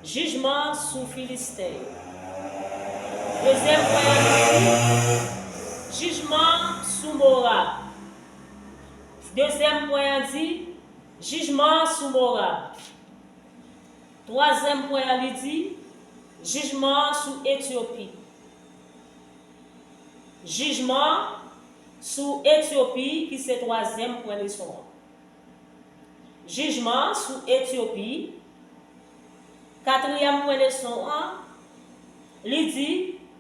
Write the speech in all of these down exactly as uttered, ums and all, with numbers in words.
Jijman sou Filisten yo. Dezyèm pwen an di, jijman sou Moab. Dezyèm pwen an di, jijman sou Moab. Twazyèm pwen an li di, jijman sou Etyopi. Jijman sou Etyopi ki se twazyèm pwen leson an. Jijman sou Etyopi. Katriyèm pwen leson an, li di,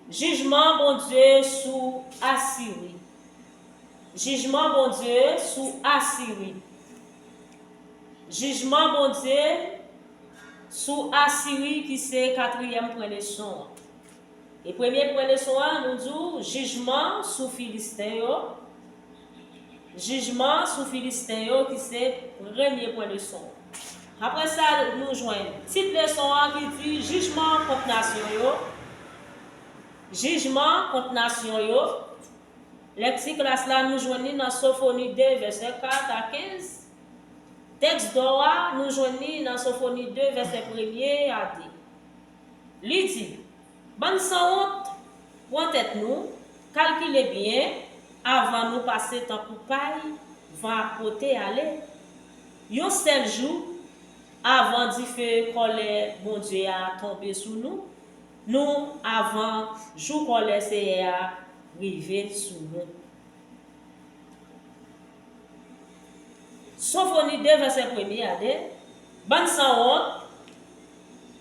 jijman Bondye sou Asiri. Jijman Bondye sou Asiri. Jijman Bondye sou Asiri ki se katriyèm pwen leson an. E premye pwen leson an, nou di w jijman sou Filisten yo. Jijman sou Filisten yo ki se premye pwen leson an. Apre sa, nou jwenn tit leson an ki di jijman kont nasyon yo. Jijman kont nasyon yo. Lèkti klas la, nou jwenn li nan Sofoni de, vèsè kat a kenz. Tèks dò a, nou jwenn li nan Sofoni de, vèsè premye a de. Li di, bann sanwont, pran tèt nou, kalkile byen, avan nou pase tankou pay van ap pote ale. Yon sèl jou, avan dife kòlè Bondye a tonbe sou nou, nou avan jou kòlè Seyè a rive sou nou. Sofoni de, vèsè premye a de. Bann sanwont,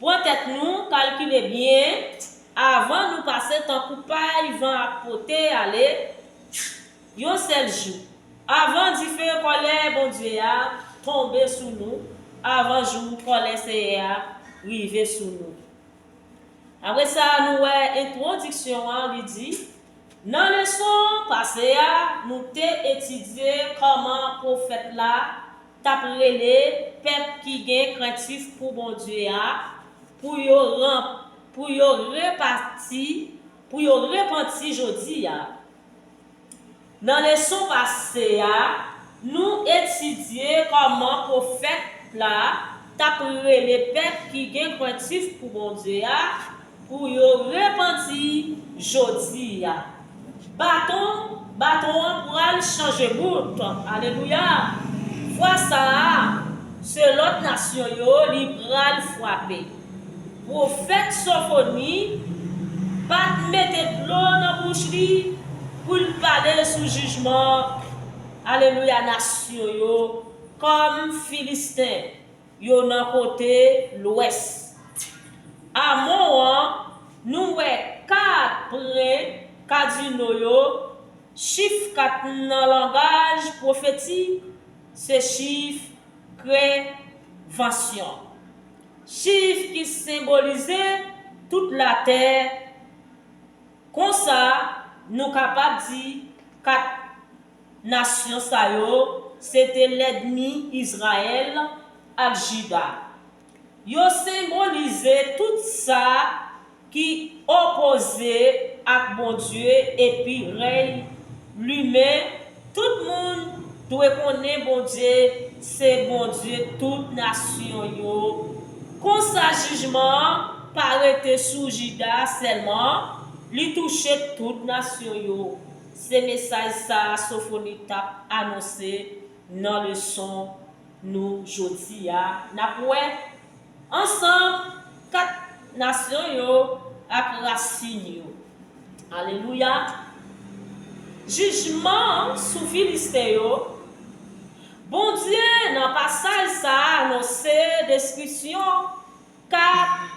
pran tèt nou, kalkile byen, avan nou pase tankou pay van ap pote ale, yon sèl jou, avan dife kòlè Bondye a tonbe sou nou, avan jou kòlè Seyè a rive sou nou. Apre sa, nou wè entwodiksyon an, li di, nan leson pase a, nou te etidye kòman pwofèt la t ap rele pèp ki gen krentif pou Bondye a pou yo ran-, pou yo repati, pou yo repanti jodi a. Nan leson pase a, nou etidye kòman pwofèt la t ap rele pèp ki gen krentif pou Bondye a pou yo repanti jodi a. Baton, baton an pral chanje bout. Alelouya! Fwa sa a, se lòt nasyon yo li pral frape. Pwofèt Sofoni pa t mete dlo nan bouch li pou l pale sou jijman, alelouya, nasyon yo, kòm Filisten yo nan kote lwès. Amon an, nou wè kat pwen kadino yo, chif kat nan langaj pwofetik, se chif prevansyon. Chif ki senbolize tout latè. Konsa, nou kapab di kat nasyon sa yo se te lènmi Izrayèl ak Jida. Yo senbolize tout sa ki opoze ak Bondye epi rèy limen. Tout moun dwe konnen Bondye se Bondye tout nasyon yo. Konsa, jijman an pa rete sou Jida sèlman, li touche tout nasyon yo. Se mesaj sa a Sofoni t ap anonse nan leson nou jodi a. N ap wè ansanm kat nasyon yo ak rasin yo. Alelouya! Jijman sou Filisten yo. Bondye, nan pasaj sa a, anonse destwisyon kat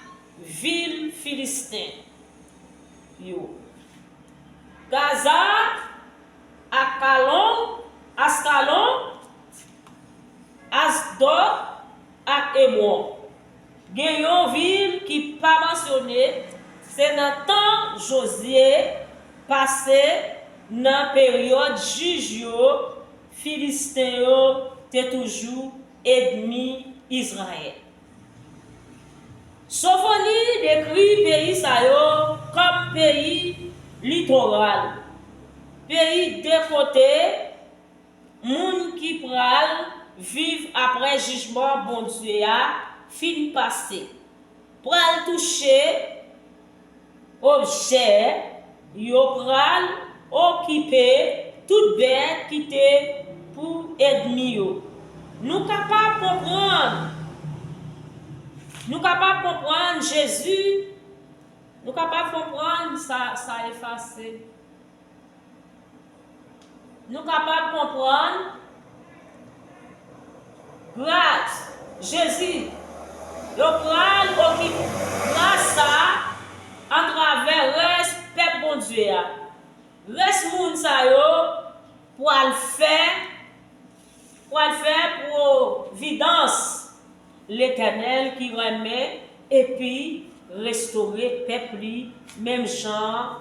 vil Filisten yo: Gaza, Akalon, Askalon, Asdòd ak Emwon. Gen yon vil ki pa mansyone, se nan tan Jozye pase, nan peryòd jij yo, Filisten yo te toujou ènmi Izrayèl. Sofoni dekri peyi sa yo kòm peyi litoral, peyi de kote moun ki pral viv apre jijman Bondye a fin pase. pral touche objè, yo pral okipe tout bèt ki te pou ènmi yo. Nou kapab konprann, nou kapab konprann Jezi, nou kapab konprann sa, sa efase. Nou kapab konprann gras Jezi. Yo pral okipe gras sa a atravè rès pèp Bondye a. Rès moun sa yo pral fè pral fè pwovidans Letènèl ki renmen epi restore pèp li menm jan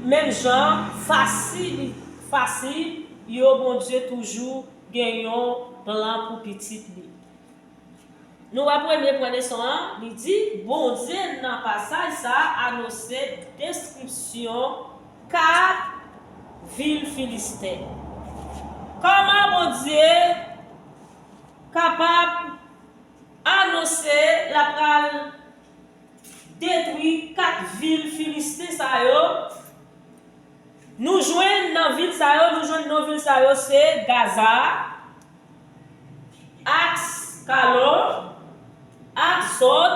menm jan fasil fasil yo Bondye toujou gen yon plan pou pitit li. Nou wè premye pwen leson an, li di, Bondye nan pasaj sa a anonse deskripsyon kat vil Filisten. Kòman Bondye kapab anonse l ap pral detwi kat vil Filisten sa yo? Nou jwenn nan vil sa yo, nou jwenn non vil sa yo se Gaza, Askalo, Asdod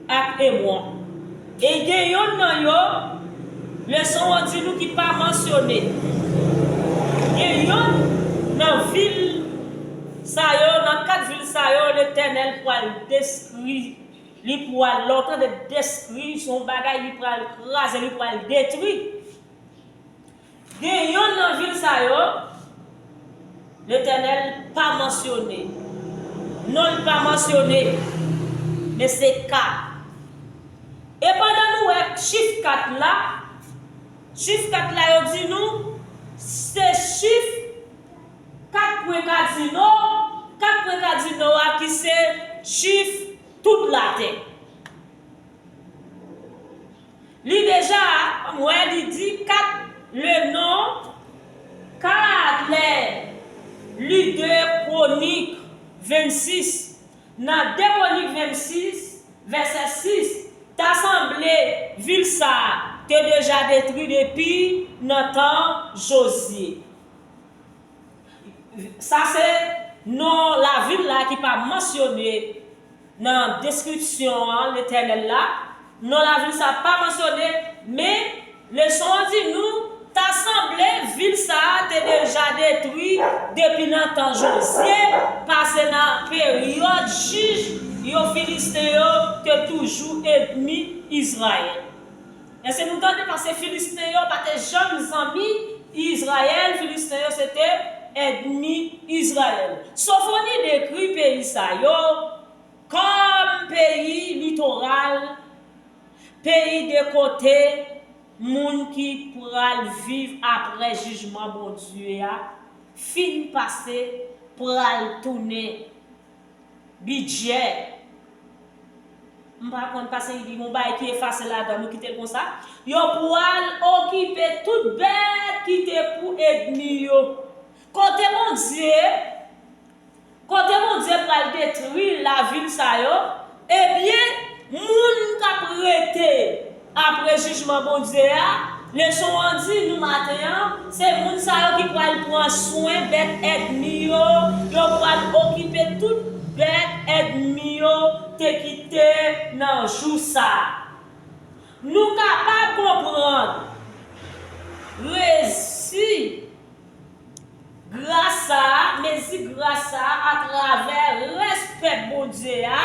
ak Ebwon. E gen yonn nan yo, leson an di nou ki pa mansyone. Gen yonn nan vil sa yo, nan kat vil sa yo, Letènèl pral deskri, li pral, lè w tande deskri, se yon bagay li pral kraze, li pral detwi. Gen yonn nan vil sa yo, Letènèl pa mansyone. Non l pa mansyone. Men se kat. E pandan nou wè chif kat la, chif kat la yo di nou, se chif kat pwen kadino, kat pwen kadino a ki se chif tout latè. Li deja, m wè li di kat le non, kat lè li de Kwonik vennsis, nan de Kwonik vennsis, vèsè sis, ta sanble vil sa a te deja detwi depi nan tan Jozye. Sa se non lavil la ki pa mansyone nan deskripsyon an Letènèl la. Non lavil sa pa mansyone, men leson an di nou, ta sanble vil sa a te deja detwi depi nan tan Jozye, pase nan peryòd jij yo, Filisten yo te toujou ènmi Izrayèl. Èske nou tande? Paske Filisten yo pa te janm zanmi Izrayèl, Filisten yo se te ènmi Izrayèl. Sofoni dekri peyi sa yo kòm peyi litoral, peyi de kote moun ki pral viv apre jijman Bondye a fin pase pral tounen bidjè. M pa konn, paske li di yon bagay ki efase ladan, nou kite l konsa. Yo pral okipe tout bèt ki te pou ènmi yo. Kote Bondye, kote Bondye pral detwi lavil sa yo, ebyen, moun k ap rete apre jijman Bondye a, leson an di nou maten an, se moun sa yo ki pral pran swen bèt ènmi yo, yo pral okipe tout bèt ènmi yo te kite nan jou sa a. Nou kapab konprann resi gras sa a, mezi gras sa a atravè rès pèp Bondye a,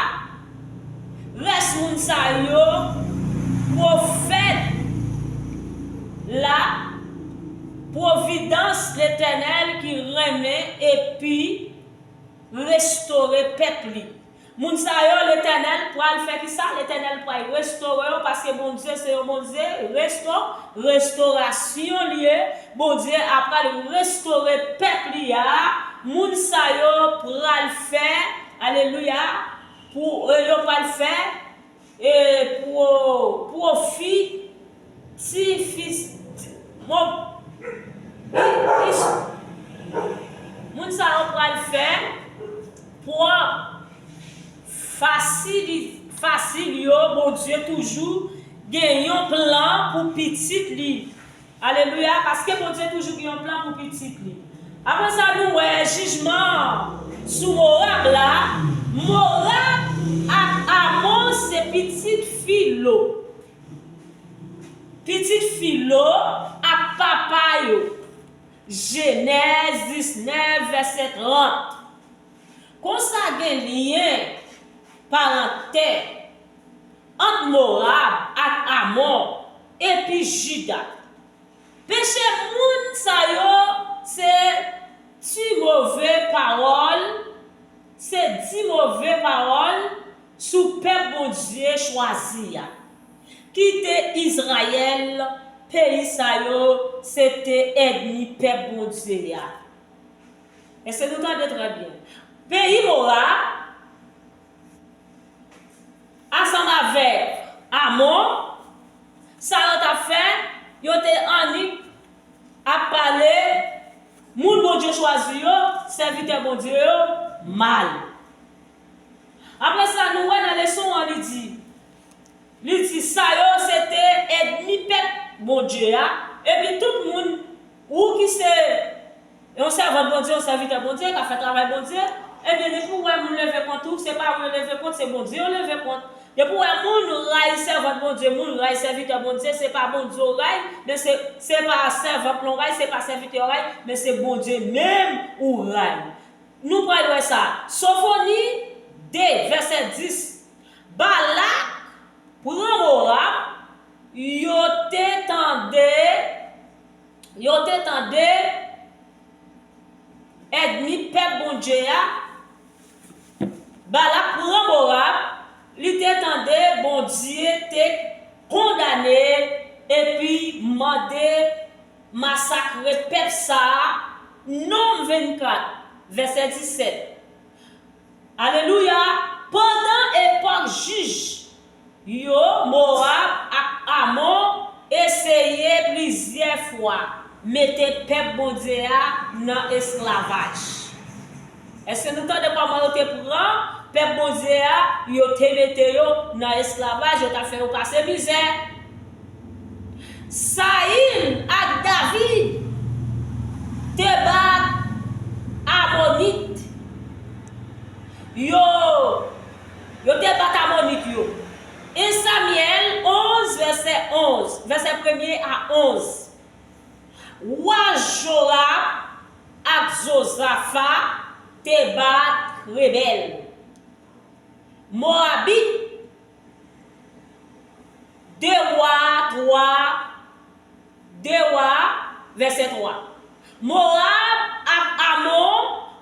rès moun sa yo, pwofèt la, pwovidans Letènèl ki renmen epi restore pèp li. Moun sa yo, Letènèl pral fè kisa? Letènèl pral restore yo, paske Bondye se yon Bondye resto, restorasyon li ye. Bondye apral restore pèp li a. Moun sa yo pral fè, alelouya, pou, e, yo pral fè e pwo-, pwofi ti fis, mo-, fis, moun sa yo pral fè pwofi Fasil, fasil yo, Bondye toujou gen yon plan pou pitit li. Alelouya, paske Bondye toujou gen yon plan pou pitit li. Apre sa, nou wè jijman sou Moab la. Moab ak Amon se pitit fi Lo. Pitit fi Lo ak papa yo. Jenèz diznèf, vèsè trant. Konsa gen lyen parantè ant Moab ak Amon epi Jida. Peche moun sa yo se di move pawòl, se di move pawòl sou pèp Bondye chwazi a. Kite Izrayèl, peyi sa yo se te ènmi pèp Bondye a. Èske nou tande trè byen? Peyi Moab, ansanm avèk Amon, sa yo t ap fè, yo te annik ap pale moun Bondye chwazi yo, sèvitè Bondye yo, mal. Apre sa, nou wè nan leson an, li di, li di, sa yo se te ènmi pèp Bondye a, epi tout moun, ou ki se yon sèvant Bondye, yon sèvitè Bondye, k ap fè travay Bondye, ebyen, depi w wè moun leve kont ou, se pa ou yo leve kont, se Bondye yo leve kont. Depi w wè moun ray sèvant Bondye, moun ray sèvitè Bondye, se pa Bondye w ray, men se, se pa sèvant lan w ray, se pa sèvitè w ray, men se Bondye menm ou ray. Nou pral wè sa. Sofoni de, vèsè dis. Balak pran Moab, yo te tande, yo te tande ènmi pèp Bondye a. Balak pran Moab, li te tande Bondye te kondane epi mande masakre pèp sa a, Nonm vennkat, vèsè disèt. Alelouya! Pandan epòk jij yo, Moab ak Amon eseye plizyè fwa mete pèp Bondye a nan esklavaj. Èske nou tande kòman yo te pran pèp Bondye a, yo te mete yo nan esklavaj, yo t ap fè yo pase mizè? Sayil ak David te bat Amonit yo, yo te bat Amonit yo. En Samyèl onz, vèsè onz, vèsè premye a onz. Wa Joab ak Zozafa te bat rebèl Moabit. De Wa twa, de Wa, vèsè twa. Moab ak Amon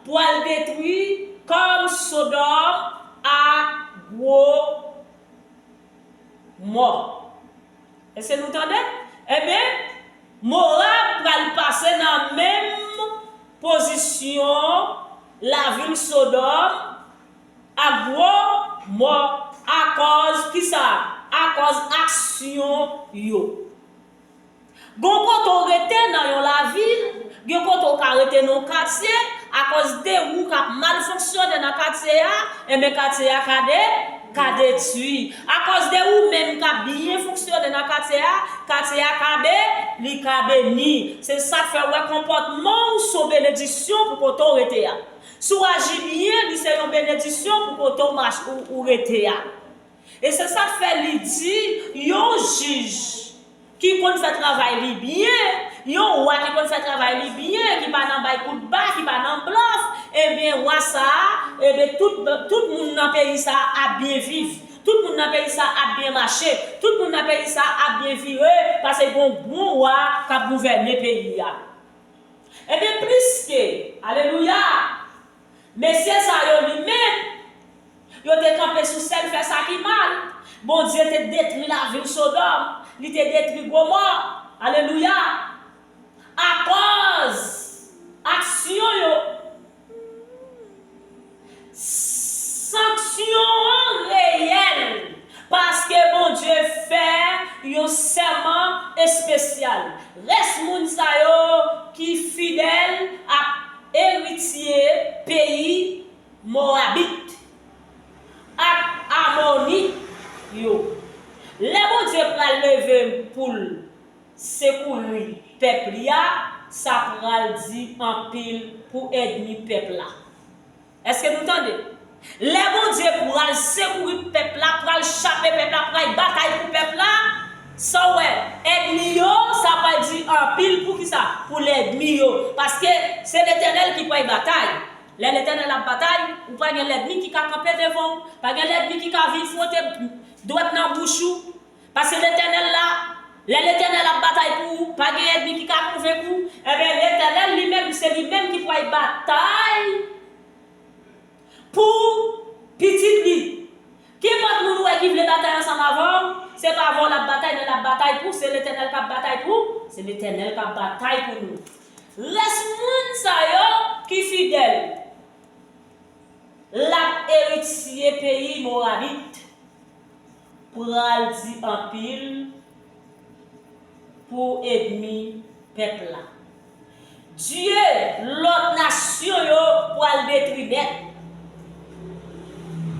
pral detwi kòm Sodòm ak Gwomò. Èske nou tande? Ebyen, Moab pral pase nan menm pozisyon lavil Sodòm ak Gwomò. Akòz kisa? Akòz aksyon yo. Gon kote w rete nan yon lavil, gen kote w ka rete nan yon katye, akòz de ou k ap mal fonksyone nan katye a, enben katye a ka de, ka detwi. Akòz de ou menm k ap byen fonksyone nan katye a, katye a ka be, li ka beni. Se sa k fè w wè konpòtman w se yon benediksyon pou kote w rete a. Si w aji byen, li se yon benediksyon pou kote w mach-, ou, ou rete a. E se sa k fè li di, yon jij ki konn fè travay li byen, yon wa ki konn fè travay li byen, ki pa nan bay kout ba, ki pa nan blòf, ebyen, wa sa a, ebyen, tout, tout moun nan peyi sa a ap byen viv. Tout moun nan peyi sa a ap byen mache. Tout moun nan peyi sa a ap byen vire, paske gon bon wa k ap gouvène peyi a. Ebyen, pliske, alelouya, mesye sa yo li menm, yo te kanpe sou sèl fè sa ki mal. Bondye te detwi lavil Sodòm, li te detwi Gomò. Alelouya! Akòz aksyon yo, sanksyon an reyèl, paske Bondye fè yon sèman espesyal. Rès moun sa yo ki fidèl ap eritye peyi Moabit. Ak pou l sekouri pèp li a, sa pral di anpil pou ènmi pèp la. Èske nou tande? Lè Bondye pral sekouri pèp la, pral chape pèp la, pral batay pou pèp la, sa w wè, ènmi yo, sa pral di anpil pou kisa? Pou lènmi yo. Paske se Letènèl ki pral batay. Lè Letènèl ap batay, ou pa gen lènmi ki ka kanpe devan w, pa gen lènmi ki ka vin fwote dwèt nan bouch ou. Paske Letènèl la, lè Letènèl ap batay pou ou, pa gen ènmi ki ka konvenk ou. Ebyen, Letènèl li menm, se li menm ki pral batay pou pitit li. Kenpòt moun ou wè ki vle batay ansanm avè w, se pa avè w l ap batay, men l ap batay pou, se Letènèl k ap batay pou, se Letènèl k ap batay pou nou. Rès moun sa yo ki fidèl, l ap eritye peyi Mowabit, pral di anpil pou ènmi pèp la. Dye lòt nasyon yo pral detwi nèt.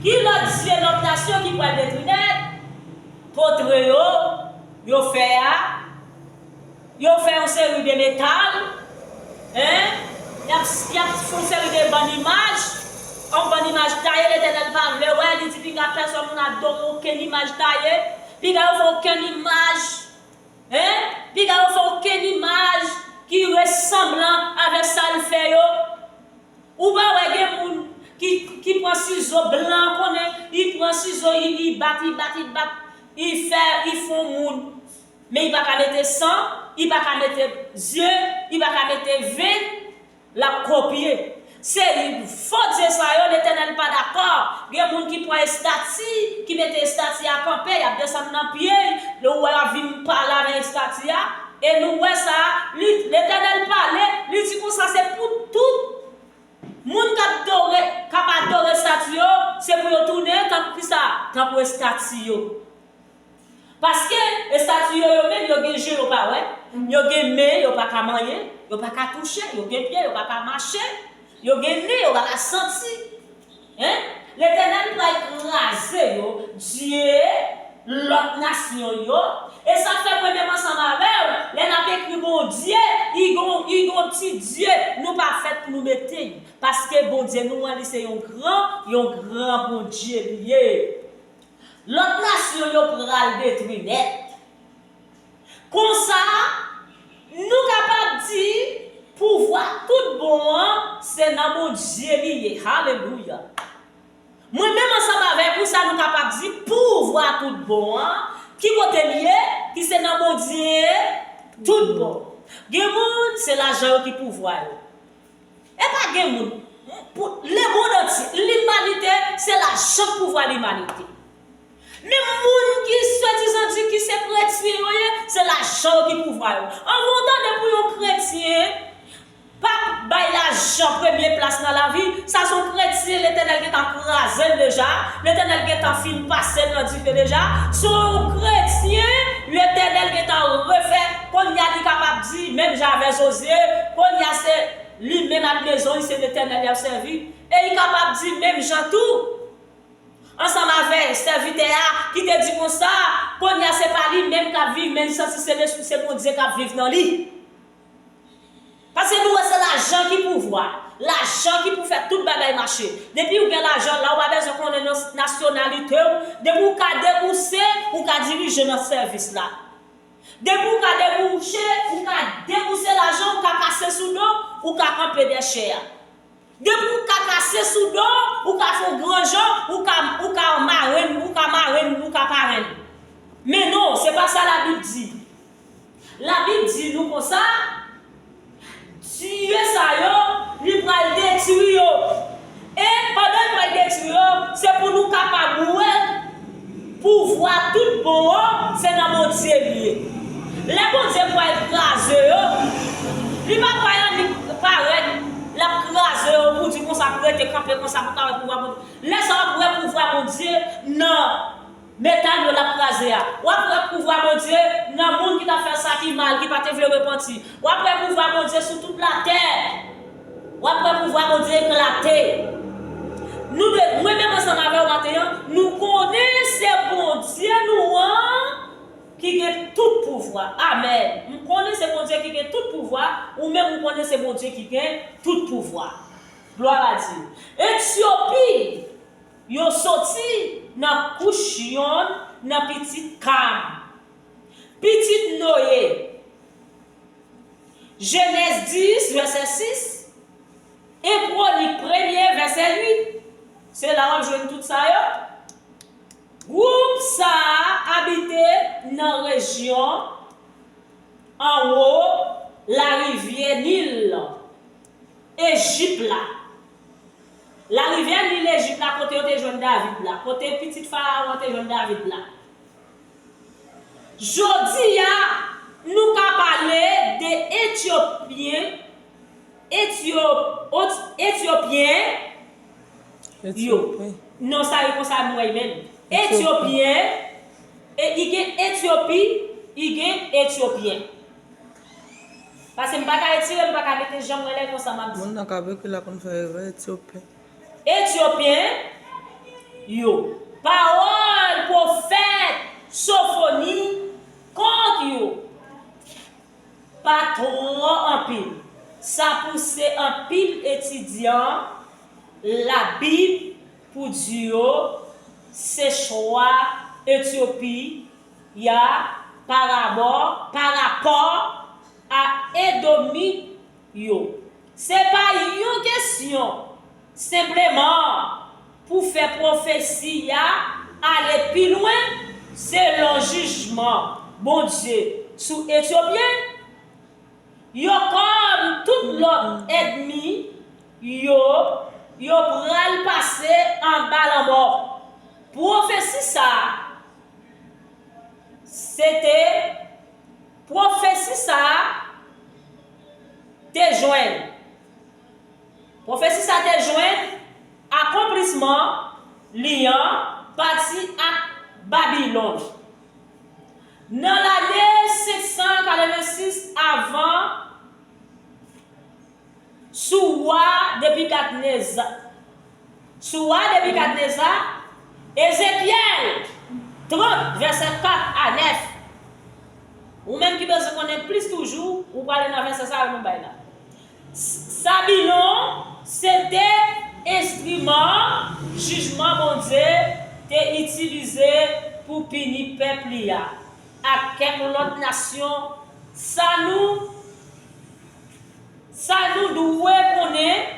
Ki lòt dye lòt nasyon ki pral detwi nèt? Potre yo, yo fè a, yo fè yon seri de metal, en, y ap, y ap fè yon seri de bann imaj, yon bann imaj taye, Letènèl pa vle wè, li di piga pèsonn moun adoren okenn imaj taye, piga yo fè okenn imaj, en, piga yo fè okenn imaj ki resanblan avèk sa l fè yo. Ou pa wè gen moun ki, ki pran sizo blan konnen, li pran sizo, li, li bat, li bat, li bat, li fè, li fè yon moun. Men li pa ka mete san, li pa ka mete zye, li pa ka mete venn, l ap kopye. Se fo dye sa yo, Letènèl pa dakò. Gen moun ki pran estati, ki mete estati a kanpe, y ap desann nan pye l, lè w wè y ap vin pale avèk estati a. E nou wè sa, li, Letènèl pale, li di konsa se pou tout moun k ap dore, k ap adore estati yo, se pou yo tounen tankou kisa? Tankou estati yo. Paske estati yo, yo menm, yo gen je, yo pa wè, yo gen men, yo pa ka manyen, yo pa ka touche, yo gen pye, yo pa ka mache, yo gen nen, yo pa ka santi. En? Letènèl pral kraze yo, dye lòt nasyon yo. E sa fè mwen menm ansanm avè w, lè n ap ekri Bondye, li gon, li gon ti dye, nou pa fèt pou nou mete l. Paske Bondye nou an, li se yon gran, yon gran Bondye li ye. Lòt nasyon yo pral detwi nèt. Konsa, nou kapab di pouvwa tout bon an, se nan Bondye li ye. Alelouya! Mwen menm ansanm avèk ou, sa nou kapab di, pouvwa tout bon an, ki kote li ye? Ki se nan Bondye tout bon. Gen moun, se lajan yo ki pouvwa yo. E pa gen moun. Pou lemonn antye, limanite, se lajan k pouvwa limanite. Menm moun ki swadizan di ki se kretyen yo ye, se lajan yo ki pouvwa yo. Anvan w tande pou yon kretyen pa bay lajan premye plas nan lavi, sa se yon kretyen Letènèl gentan kraze l deja, Letènèl gentan fin pase l nan dife deja. Se yon kretyen Letènèl gentan refè, kounye a li kapab di, menm jan avè Jozye, kounye a se li menm ak mezon li se Letènèl y ap sèvi. E li kapab di menm jan tou, ansanm avè sèvitè a ki te di konsa, kounye a se pa li menm k ap viv, men li santi se lespri, se Bondye k ap viv nan li. Paske nou wè se lajan ki pouvwa, lajan ki pou fè tout bagay mache. Depi w gen lajan la, ou pa bezwen konnen nas-, nasyonalite w, depi w ka debouse, ou ka dirije nan sèvis la. Depi w ka debouse, ou ka debouse lajan, ou ka kase sou do, ou ka kanpe dèchè a. Depi w ka kase sou do, ou ka fè w gran jan, ou ka, ou ka marenn, ou ka marenn, ou ka parenn. Men non, se pa sa Labib di. Labib di nou konsa, dye sa yo, li pral detwi yo. E pandan l pral detwi yo, se pou nou kapab wè pouvwa tout bon an, se nan Bondye li ye. Lè Bondye pral kraze yo, li pa pral annik parèt, l ap kraze yo pou di konsa, pou rete kanpe konsa, pou ka wè pouvwa Bondye. Lè sa w ap wè pouvwa Bondye nan metal yo l ap kraze a. W ap wè pouvwa Bondye nan moun ki t ap fè sa ki mal, ki pa te vle repanti. W ap wè pouvwa Bondye sou tout latè. W ap wè pouvwa Bondye eklate. Nou dwe, mwen menm ansanm avè w maten an, nou konnen se Bondye nou an ki gen tout pouvwa. Amèn. M konnen se Bondye ki gen tout pouvwa, ou menm ou konnen se Bondye ki gen tout pouvwa. Glwa a Dye. Etyopi, yo soti nan Kouch, yonn nan pitit Kam, pitit Noye. Jenèz dis, vèsè sis, en Kwonik premye, vèsè uit. Se la w ap jwenn tout sa yo. Gwoup sa a abite nan rejyon anwo larivyè Nil, Ejip la. Larivyè Nil Ejip la, kote yo te jwenn David la, kote pitit Farawon te jwenn David la. Jodi a, nou ka pale de Etyopyen, Etyo-, Ot-, Etyopyen yo. Etyopi. Non, sa e konsa m wè menm. Etyopi. Etyopyen, e, i gen Etyopi, i gen Etyopyen. Paske m pa ka etire, m pa ka mete jan m rele konsa m ap di. Moun nan k ap ekri la konn fè erè, Etyopi. Etyopyen yo. Pawòl pwofèt Sofoni kont yo pa twò anpil. Sa pouse anpil etidyan Labib pou di yo se chwa Etyopi a parabò, parapò a Edomit yo. Se pa yon kesyon senpleman pou fè pwofesi a ale pi lwen selon jijman Bondye sou Etyopyen yo, kòm tout lòt ènmi yo, yo pral pase anba lanmò. Pwofesi sa a, se te pwofesi sa a te jwenn. Pwofesi sa a te jwenn akonplisman li an pati ak Babilòn. Nan lane senk san katrevensis avan, sou wa Nebikadneza, sou wa Nebikadneza, Ezekyèl trant, vèsè kat a nèf. Ou menm ki bezwen konnen plis toujou, ou prale nan vèsè sa yo nou bay la. S-, Babilòn se te enstriman jijman Bondye te itilize pou pini pèp li a ak kèk lòt nasyon. Sa nou, sa nou dwe konnen,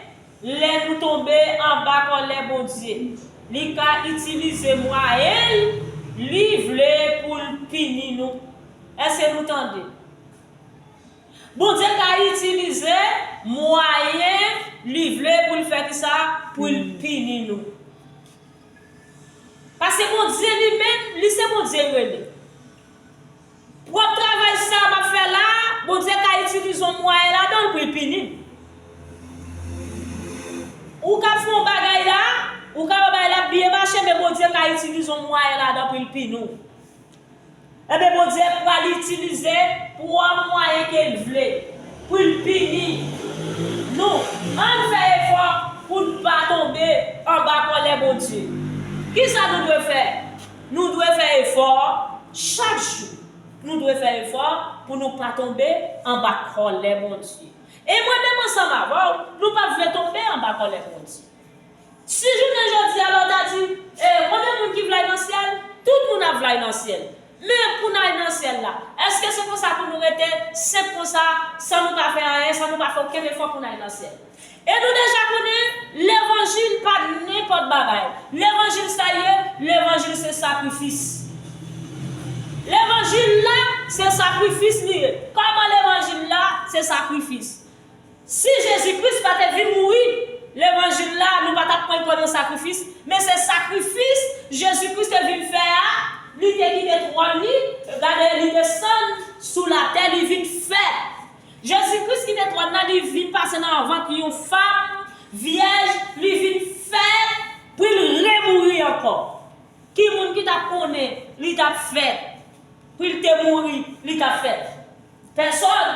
lè nou tonbe anba kòlè Bondye, li ka itilize mwayen li vle pou l pini nou. Èske nou tande? Bondye ka itilize mwayen li vle pou l fè kisa? Pou l pini nou. Paske Bondye li menm, li se Bondye rele. Pwòp travay sa m ap fè la, Bondye ka itilize yon mwayen ladan l pou l pini m. Ou ka fè yon bagay la, ou ka wè bagay la ap byen mache, men Bondye ka itilize yon mwayen ladan pou l pini w. Ebyen, Bondye pral itilize pwòp mwayen ke l vle pou l pini nou. Ann fè efò pou n pa tonbe anba kòlè Bondye. Kisa nou dwe fè? Nou dwe fè efò chak jou. Nou dwe fè efò pou nou pa tonbe anba kòlè Bondye. E mwen menm ansanm avè w, nou p ap vle tonbe anba kòlè Bondye. Si jounen jodi a la w ta di, e, konbyen moun ki vle al nan syèl? Tout moun ap vle al nan syèl. Men pou n al nan syèl la, èske se konsa pou nou rete senp konsa, san nou pa fè anyen, san nou pa fè okenn efò pou n al nan syèl? E nou deja konnen levanjil pa nenpòt bagay. Levanjil sa ye, levanjil se sakrifis. Levanjil la, se sakrifis li ye. Kòman levanjil la, se sakrifis? Si Jezi Kris pa te vin mouri, levanjil la, nou pa t ap pran l kòm yon sakrifis, men se sakrifis Jezi Kris te vin fè a, li te kite twòn li, gade, li desann sou latè, li vin fèt. Jezi Kris kite twòn nan, li vin pase nan vant yon fanm vyèj, li vin fèt pou l remouri ankò. Ki moun ki t ap konnen li t ap fèt? Pou l te mouri, li t ap fèt? Pèsòn.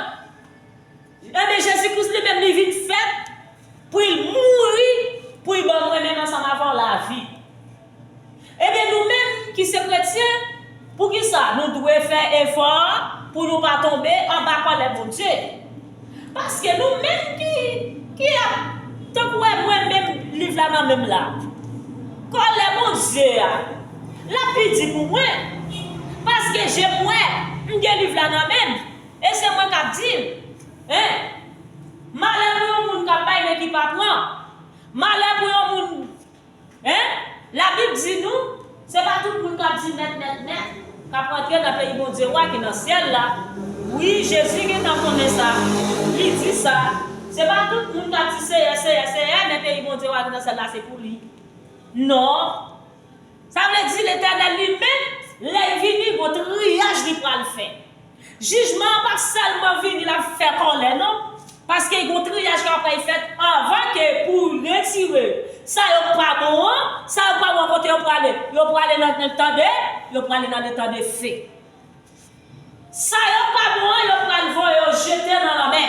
Ebyen, Jezi Kris li menm, li vin fèt pou l mouri, pou l ban mwen menm ansanm avè w lavi. Ebyen, nou menm ki se kretyen, poukisa nou dwe fè efò pou nou pa tonbe anba kòlè Bondye. Paske nou menm ki, ki ap, tankou wè mwen menm, liv la nan men m la. Kòlè Bondye a, l ap pi di pou mwen. Paske je m wè, m gen liv la nan men m, e se mwen k ap di l. Hein? Malè pou yon moun k ap bay men ki pa pran. Malè pou yon moun Hein? Labib di nou, se pa tout moun k ap di mèt, mèt, mèt, k ap rantre nan peyi Bondye wa ki nan syèl la. Wi, Jezi gentan konnen sa. Li di sa. Se pa tout moun k ap di Seyè, Seyè, Seyè, men peyi Bondye wa ki nan syèl la se pou li. Non. Sa vle di Letènèl li menm, lè l vini, gon triyaj li pral fè. Jijman an p ap sèlman vini, l ap fè kòlè, non. Paske gon triyaj k ap pral fèt anvan ke pou retire sa yo k pa bon an, sa yo k pa bon an kote yo prale. Yo prale nan, nan tan de, yo prale nan letan de fe. Sa yo k pa bon an, yo pral voye yo jete nan lanmè.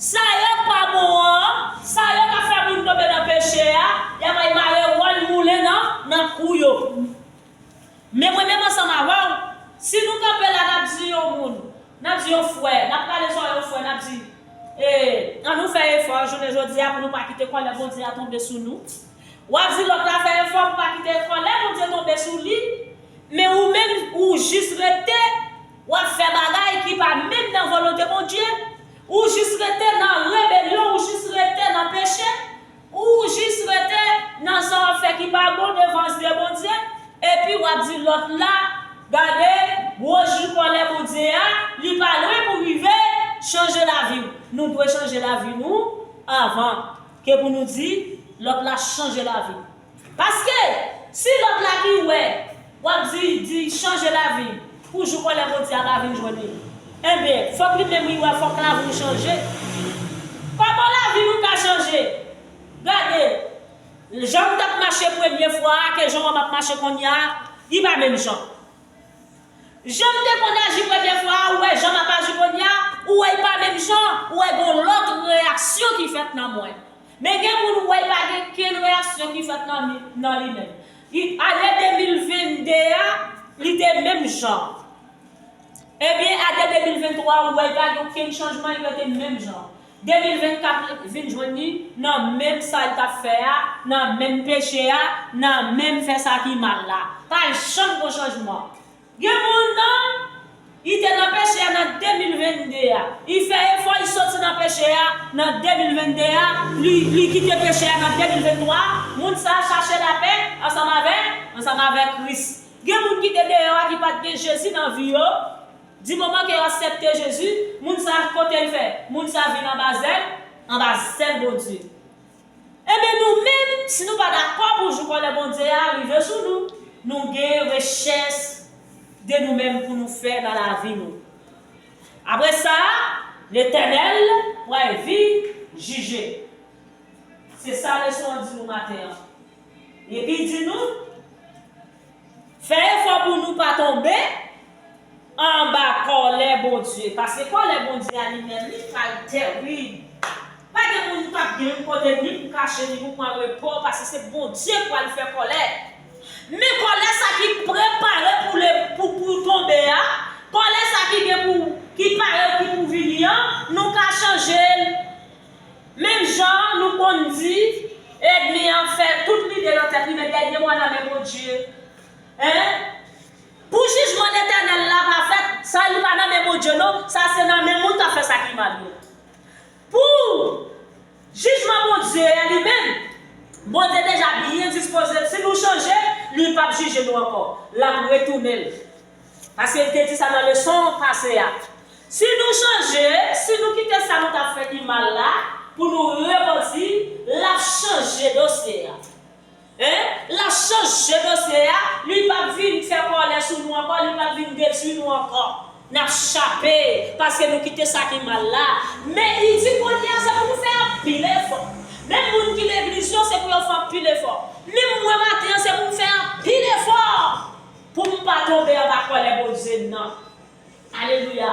Sa yo k pa bon an, sa yo k ap fè moun tonbe nan peche a, y ap al mare wòl moulen nan, nan kou yo. Men mwen menm ansanm avè w, si nou kanpe la, n ap di yon moun, n ap di yon frè, n ap prale sou yon frè, n ap di, e, ann nou fè efò jounen jodi a pou nou pa kite kòlè Bondye a tonbe sou nou. W ap di lòt la fè efò pou pa kite kòlè Bondye tonbe sou li, men ou menm, ou jis rete, w ap fè bagay ki pa menm nan volonte Bondye, ou jis rete nan rebelyon, ou jis rete nan peche. Ou jis rete nan sa w ap fè ki pa bon devan zye Bondye, epi w ap di lòt la, gade, gwo jou kòlè Bondye a, li pa lwen pou rive, chanje lavi w. Nou dwe chanje lavi nou anvan ke pou nou di lòt la chanje lavi l. Paske, si lòt la ki wè, w ap di, di chanje lavi l, pou jou kòlè Bondye a pa vin jwenn li. Enben, fòk li menm li wè, fòk lavi l chanje. Kòman lavi nou ka chanje? Gade, jan m t ap mache premye fwa a, ke jan w ap mache kounye a, li pa menm jan. Jan m te konn aji premye fwa a, ou wè jan m ap aji kounye a, ou wè li pa menm jan, ou wè gon lòt reyaksyon ki fèt nan mwen. Men gen moun ou wè li pa gen kenn reyaksyon ki fèt nan, nan li menm. Li, ane de mil venn de a, li te menm jan. Ebyen, ane de mil venntwa, ou wè li pa gen okenn chanjman, li rete menm jan. De mil vennkat vin jwenn li nan menm sa li t ap fè a, nan menm peche a, nan menm fè sa ki mal la. Pa janm gon chanjman. Gen moun nan, li te nan peche a nan de mil venn de a. Li fè efò, li soti nan peche a nan de mil venn de a. Li, li kite peche a nan de mil venntwa. Moun sa a chache lapè ansanm avè, ansanm avè Kris. Gen moun ki te deyò a ki pa t gen Jezi nan vi yo. Di moman ke yo aksepte Jezi, moun sa a kote l fè? Moun sa a vin anba zèl, anba zèl Bondye. Enben nou menm, si nou pa dakò pou jou kòlè Bondye a rive sou nou, nou gen rechèch de nou menm pou nou fè nan lavi nou. Apre sa, Letènèl pral vin jije. Se sa leson an di nou maten an. Epi di nou, fè efò pou nou pa tonbe anba kòlè Bondye. Paske kòlè Bondye a li menm, li pral tèrib. Pa gen moun k ap gen yon kote ni pou kache, ni pou pran repo, paske se Bondye k pral fè kòlè. Men kòlè sa ki prepare pou le, pou, pou tonbe a, kòlè sa ki gen pou, ki pare ki pou vini an, nou ka chanje l. Menm jan nou konn di, ènmi an fè tout lide nan tèt li, men dènye mo a nan men Bondye. Hein? Pou jijman Letènèl la pa fèt, sa li pa nan men Bondye non, sa se nan men moun k ap fè sa ki mal yo. Pou jijman Bondye a li menm, Bondye deja byen dispoze l. Si nou chanje, li p ap jije nou ankò. L ap retounen l. Paske l te di sa nan leson pase a. Si nou chanje, si nou kite sa nou t ap fè ki mal la, pou nou repanti, l ap chanje dosye a. Hein? L ap chanje dosye a, li p ap vin fè kòlè sou nou ankò, li p ap vin detwi nou ankò. N ap chape, paske nou kite sa ki mal la. Men li di kounye a, se pou nou fè anpil efò. Menm moun ki legliz yo, se pou yo fè anpil efò. Menm mwen maten an, se pou m fè anpil efò pou m pa tonbe anba kòlè Bondye nan. Alelouya.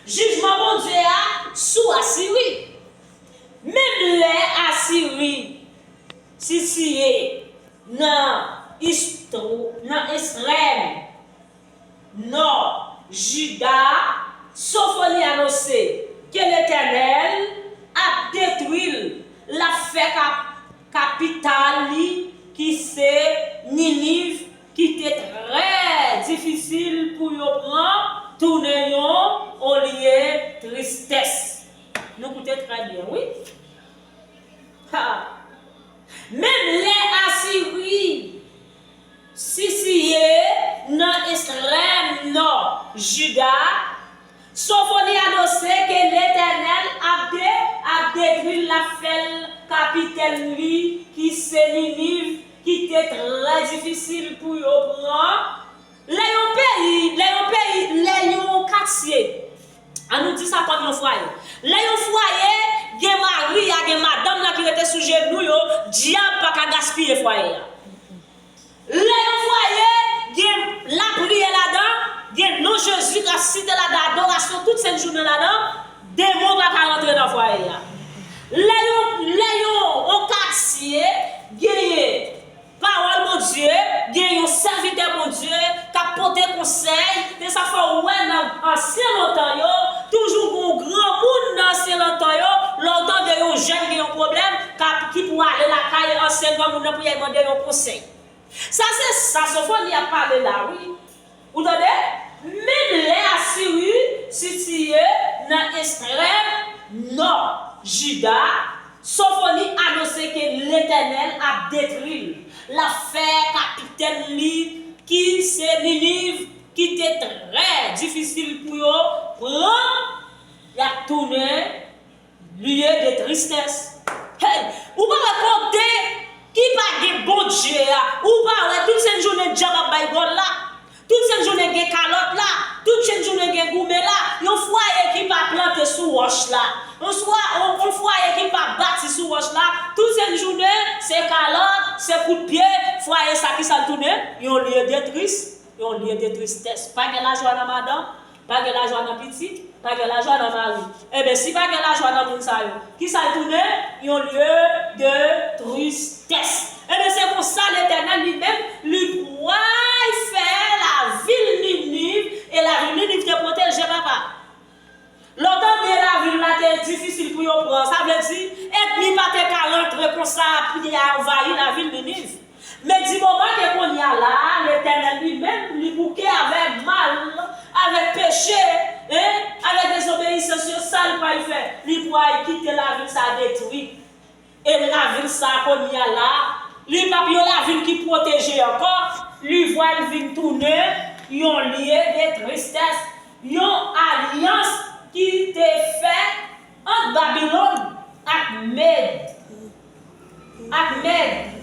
Jijman Bondye a sou Asiri. Menm lè Asiri sitiye nan istwo-, nan ekstrèm nò Jida, Sofoni anonse ke Letènèl ap detwi l, l ap fè kap-, kapital li ki se Niniv, ki te trè difisil pou yo pran, tounen yon, yon lye tristès. Nou koute trè byen, wi. Ha! Menm lè Asiri sitiye nan ekstrèm nò Jida, Sofoni anonse ke Letènèl ap de-, ap detwi l, l ap fè l kapitèn li, ki se Niniv, ki te trè difisil pou yo pran. Lè yon peyi, lè yon peyi, lè yon katye, ann nou di sa kòm yon fwaye. Lè yon fwaye gen mari a, gen madanm nan ki rete sou jenou yo, dyab pa ka gaspiye fwaye a. Lè yon fwaye gen lapriyè ladan, gen non Jezi k ap site ladan, adorasyon tout sent jounen ladan, demon pa ka rantre nan fwaye a. Lè yon, lè yon, yon katye genyen pawòl Bondye, gen yon sèvitè Bondye k ap pote konsèy. Se sa fè w wè nan ansyen lontan yo, toujou gen yon granmoun nan ansyen lontan yo, lè w tande yon jèn gen yon pwoblèm, k ap, ki pou ale lakay ansyen granmoun nan pou y al mande yon konsèy. Sa se sa Sofoni ap pale la, wi. Ou tande? Menm lè Asiri sitiye nan ekstrèm nò Jida, Sofoni anonse ke Letènèl ap detwi l. L ap fè kapitèn li, ki se Niniv, ki te trè difisil pou yo pran, y ap tounen lye de tristès. Hey, ou pa wè kote ki pa gen Bondye a, ou pa wè tout sent jounen dyab ap bay gòl la, tout sent jounen gen kalòt la, tout sent jounen gen goumen la, yon fwaye ki pa plante sou wòch la, yon swa-, yon, yon fwaye ki pa bati sou wòch la, tout sent jounen se kalòt, se kout pye, fwaye sa ki sa l tounen? Yon lye de tris, yon lye de tristès. Pa gen lajwa nan madanm, pa gen lajwa nan pitit, pa gen lajwa nan mari. Ebyen, si pa gen lajwa nan moun sa yo, ki sa l tounen? Yon lye de tristès. Ebyen, se konsa Letènèl li menm, li pral fè lavil Niniv, e lavil Niniv te pwoteje, papa. Lè w tande lavil la te difisil pou yo pran, sa vle di, ènmi pa te ka rantre konsa pou y anvayi lavil Niniv. Men di moman ke kounye a la a, Letènèl li menm, li bouke avèk mal, avèk peche, en, avèk dezobeyisans yo, sa l pral fè? Li pral kite lavil sa a detwi. E lavil sa a kounye a la a, li p ap yon lavil ki pwoteje ankò, li pral vin tounen yon lye de tristès, yon alyans ki te fèt ant Babilòn ak Mèd. Ak Mèd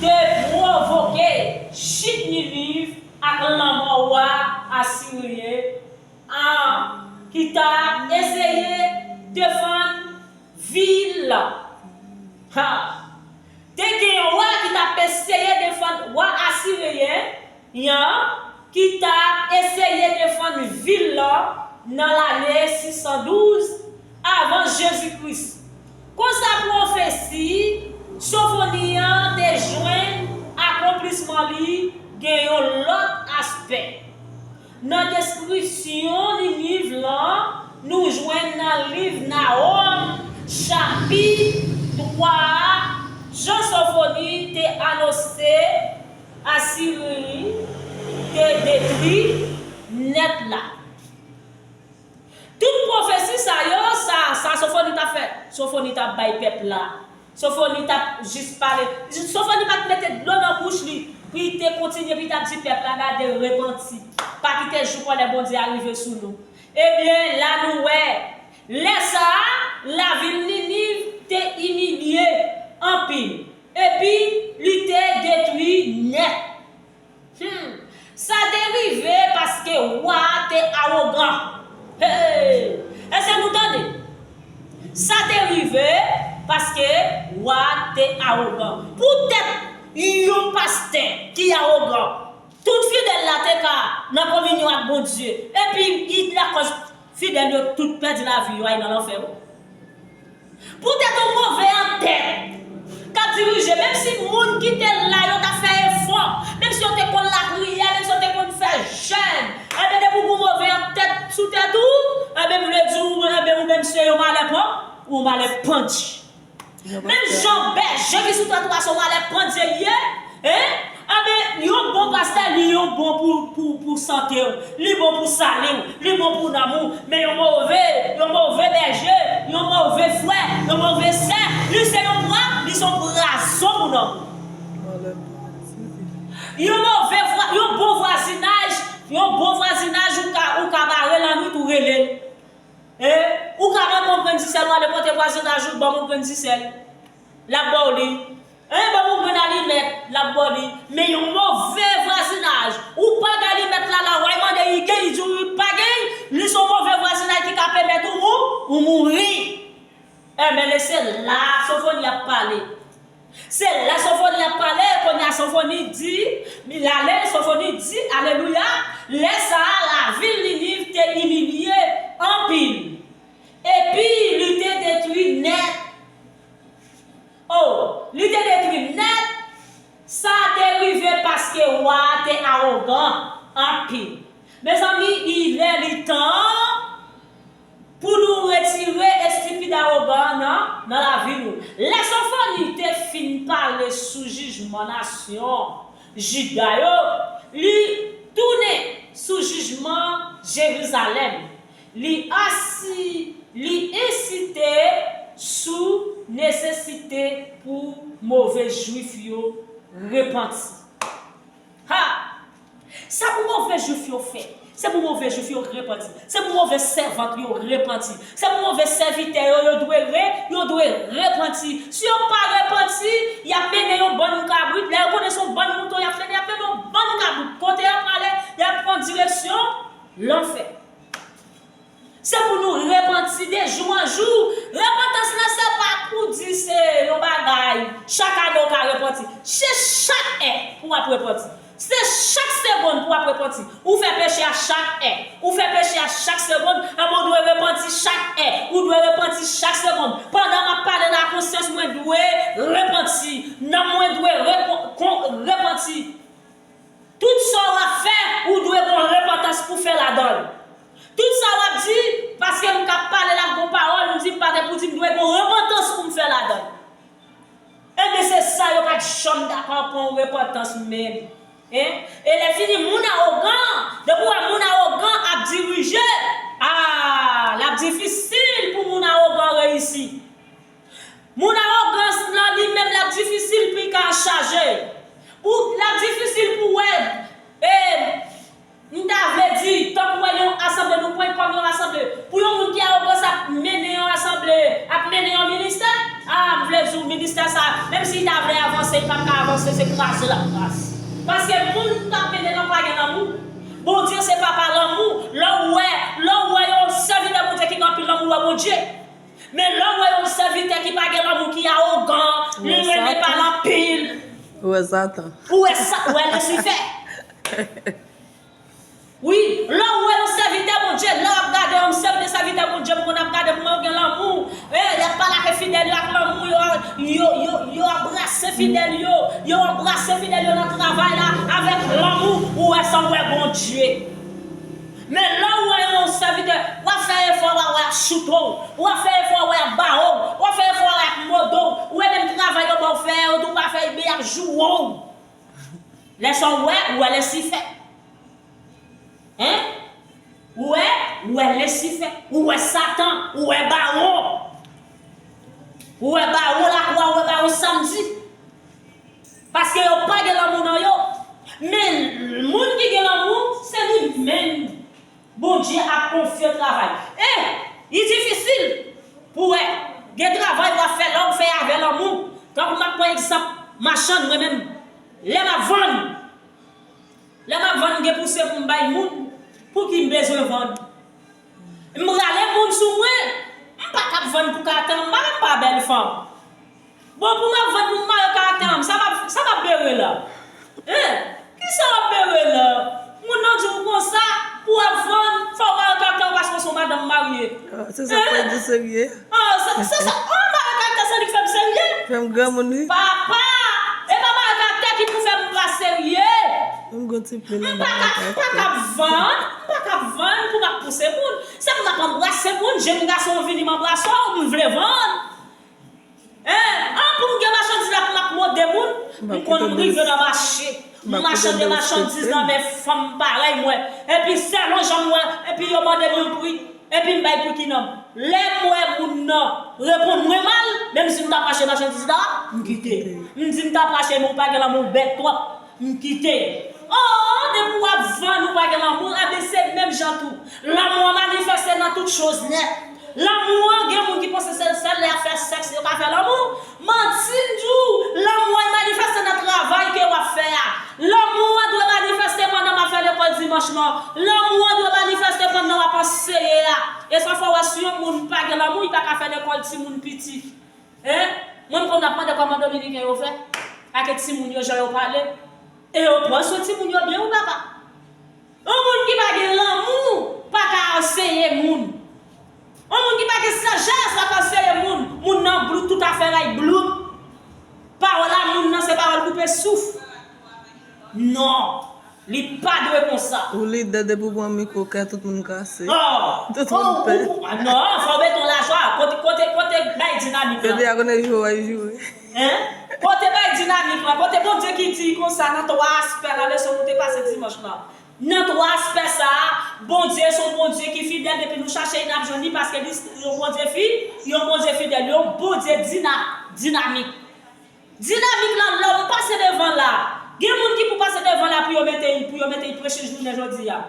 te pwovoke chit Niniv ak lanmò wa asiryen an ki t ap eseye defann vil la. Ha! Te gen yon wa ki t ap eseye defann, wa asiryen an, ki t ap eseye defann vil la nan lane sis san douz avan Jezi Kris. Konsa, pwofesi Sofoni an te jwenn akonplisman li gen yon lòt aspè. Nan deskripsyon Niniv lan, nou jwenn nan liv Nawòm, chapit twa a, jan Sofoni te anonse Asiri te detwi nèt la. Tout pwofesi sa yo, sa, sa Sofoni t ap fè, Sofoni t ap bay pèp la. Sofoni t ap jis pale. Sofoni pa t mete dlo nan bouch li pou li te kontinye, pou li t ap di pèp la, "Gade, repanti. Pa kite jou kòlè Bondye a rive sou nou." Ebyen, la nou wè, lè sa a, lavil Niniv te imilye anpil, epi li te detwi nèt. Hmm. Sa te rive paske wa a te awogan. Hey! Èske nou tande? Sa te rive paske wa a te awogan. Poutèt yon pastè ki awogan, tout fidèl la te ka nan kominyon ak Bondye, epi li lakòz fidèl yo tout pèdi lavi yo, ay nan lanfè, wi. Poutèt yon move antèt k ap dirije, menm si moun ki te la yo t ap fè efò, menm si yo te konn lapriyè, menm si yo te konn fè jèn, ebyen, depi w gen yon move antèt sou tèt ou, Ou malè pandye. Menm jan bèje ki sou twatwa se yon malè pandye li ye, en? Anben, yon bon pastè, li yon bon pou, pou, pou sante w, li bon pou sali w, li bon pou nanm ou. Men yon move, yon move bèje, yon move frè, yon move sè, li se yon pwa, li se yon pwazon pou nanm ou. Yon move vwa, yon bon vwazinaj, yon bon vwazinaj, ou ka, ou ka bare lannwit, ou rele l. E, ou ka manke yon grenn disèl, ou ale pote vwazinaj ou, ban m yon grenn disèl. L ap ba w li. E, ban m yon grenn alimèt, l ap ba w li. Men yon move vwazinaj, ou pa gen alimèt la, la, w al mande li gen, li di w li pa gen, li se yon move vwazinaj ki ka pèmèt ou, ou, ou mouri. Enben, e se la Sofoni ap pale. Se la Sofoni ap pale, kounye a Sofoni di, li ale, Sofoni di, alelouya, lè sa a, lavil Niniv te imilye anpil, epi li te detwi nèt. O, li te detwi nèt, sa te rive paske wa a te awogan anpil. Mezanmi, il est le temps pou nou retire estipid awogan an nan, nan lavi nou. Lè Sofoni te fin pale sou jijman nasyon Jida yo, li tounen sou jijman Jerizalèm. Li asi, li ensiste sou nesesite pou move Jwif yo repanti. Ha! Sa pou move Jwif yo fè, se pou move Jwif yo repanti. Se pou move sèvant yo repanti. Se pou move sèvitè yo, yo dwe re, yo dwe repanti. Si yo pa repanti, y ap mennen yon bann kabrit. Lè yo konnen se yon bann mouton y ap mennen, y ap mennen yon bann kabrit. Kote y ap prale, y ap pran direksyon lanfè. Se pou nou repanti de jou an jou. Repantans lan, se pa pou di se yon bagay, chak ane w ka repanti. Se chak è pou w ap repanti. Se chak segonn pou w ap repanti. Ou fè peche a chak è. Ou fè peche a chak segonn. Anben, ou dwe repanti chak è. Ou dwe repanti chak segonn. Pandan m ap pale la, konsyans mwen dwe repanti. Nanm mwen dwe repo-, kon-, repanti. Tout sa w ap fè, ou dwe gen yon repantans pou fè ladan l. Tout sa w ap di, paske m k ap pale la, m gen yon pawòl, m di m pa gen pou di, m dwe gen yon repantans pou m fè ladan l. Enben, se sa yo pa t janm dakò pou yon repantans menm. En? E lè fini, moun awogan, depi w wè moun awogan ap dirije, a, l ap difisil pou moun awogan reyisi. Moun awogans lan li menm l ap difisil pou l ka chaje. Pou, l ap difisil pou wè, e, m ta vle di, tankou wè yon asanble, nou pran kòm yon asanble. Pou yon moun ki awogans ap mennen yon asanble, ap mennen yon ministè, a, m vle di w, ministè sa, menm si l ta vle avanse, li p ap ka avanse, se kraze l ap kraze. Paske moun k ap mennen l lan pa gen lanmou. Bondye se papa lanmou. Lè w wè, lè w wè yon sèvitè Bondye ki gen anpil lanmou, w wè Bondye. Men lè w wè yon sèvitè ki pa gen lanmou, ki awogan, li renmen pale anpil. Ou wè Satan. Ou wè sa, ou wè Lisifè. Wi, lè w wè yon sèvitè Bondye, lè w ap gade yon sèvitè, sèvitè Bondye, m konn ap gade kòman yo gen lanmou. E, y ap pale ak fidèl yo ak lanmou, yo, yo, yo, yo anbrase fidèl yo, yo anbrase fidèl yo nan travay la avèk lanmou, ou wè sa, ou wè Bondye. Men lè w wè yon sèvitè, w ap fè efò, w a wè y ap choute w, w ap fè efò, w a wè y ap bare w, w ap fè efò, w a wè y ap mòde w, ou wè menm travay yo ba w fè, yo di w pa fè, men y ap joure w. Lè sa w wè, ou wè Lisifè. En? Ou wè, ou wè Lisifè, ou wè Satan, ou wè bawon. Ou wè bawon lakwa, ou wè bawon samdi. Paske yo pa gen lanmou nan yo. Men moun ki gen lanmou, se li menm Bondye ap konfye travay. E, li difisil pou wè gen travay w ap fè lè w fè avè lanmou. Tankou m ap pran egzanp machann mwen menm. Lè m ap vann, lè m ap vann, m gen pouse pou m bay moun. Pouki m bezwen vann? M rale moun sou mwen. M pa t ap vann pou karaktè m, m pa menm pa bèl fanm. Bon, pou m ap vann pou m mare karaktè m, sa m ap, sa m ap bere la? Hein? Kisa w ap bere la? Moun nan di w konsa, pou w ap vann, fò w mare karaktè w paske w se yon madanm marye. Ah, se sa k fè di serye. Ah, se, se sa. Oh, mare karaktè se li k fè m serye. Fè m granmoun, wi. Papa! E pa mare karaktè ki pou fè m pa serye. M gon ti plen nan mare karaktè. M pa ka, m pa ka vann, m pa ap vann, pou m ap pouse moun. Se pou m ap anbrase moun, jèn gason an vini m anbrase w, m vle vann. Hein? An pou m gen machandiz la pou m ap mode moun, m konn m rive nan mache. M mache de machandiz nan men fanm parèy mwen. Epi selon jan m wè, epi yo mande m yon pri, epi m bay pri ki nòm. Lè m wè moun nan reponn mwen mal, menm si m t ap mache machandiz la, m kite. M di m t ap mache, men ou pa gen lanmou, ou bèt twòp. M kite. Oh, depi w ap vann, ou pa gen lanmou, enben se menm jan tou. Lanmou an manifeste nan tout choz nèt. Lanmou an, gen moun ki panse se sèl lè y ap fè sèks yo ka fè lanmou. Manti m di w, lanmou an manifeste nan travay ke w ap fè a. Lanmou an dwe manifeste pandan w ap fè lekòl dimanch lan. Lanmou an dwe manifeste pandan w ap anseye a. E sa fè w wè si yon moun pa gen lanmou, li pa ka fè lekòl timoun piti. Hein? Mwen m konn ap mande kòman dominiken yo fè ak timoun yo, jan yo pale. E yo pran swen timoun yo byen wi papa. Yon moun ki pa gen lanmou pa ka anseye moun. Yon moun ki pa gen sajès pa ka anseye moun. Moun nan blout, tout afè l ay blout. Pawòl a moun nan se pawòl koupe souf. Non. Li pa dwe konsa. Ou lidè, depi w pran mikwo, kè tout moun kase. Oh! Tout moun pè. Ou, ou, ah non, fò w mete w lajwa. Kote, kote, kote bay dinamik lan? Kote a konnen jwe w ap jwe. Hein? Kote bay dinamik lan? Kote Bondye ki di konsa nan twa aspè nan leson nou te pase dimanch lan? Nan twa aspè sa a, Bondye se yon Bondye ki fidèl, depi nou chache li, n ap jwenn li, paske li se yon Bondye fi, yon Bondye fidèl, yon Bondye dina-, dinamik. Dinamik lan, lè w pase devan la, gen moun ki pou pase devan la pou yo mete, pou yo mete preche jounen jodi a.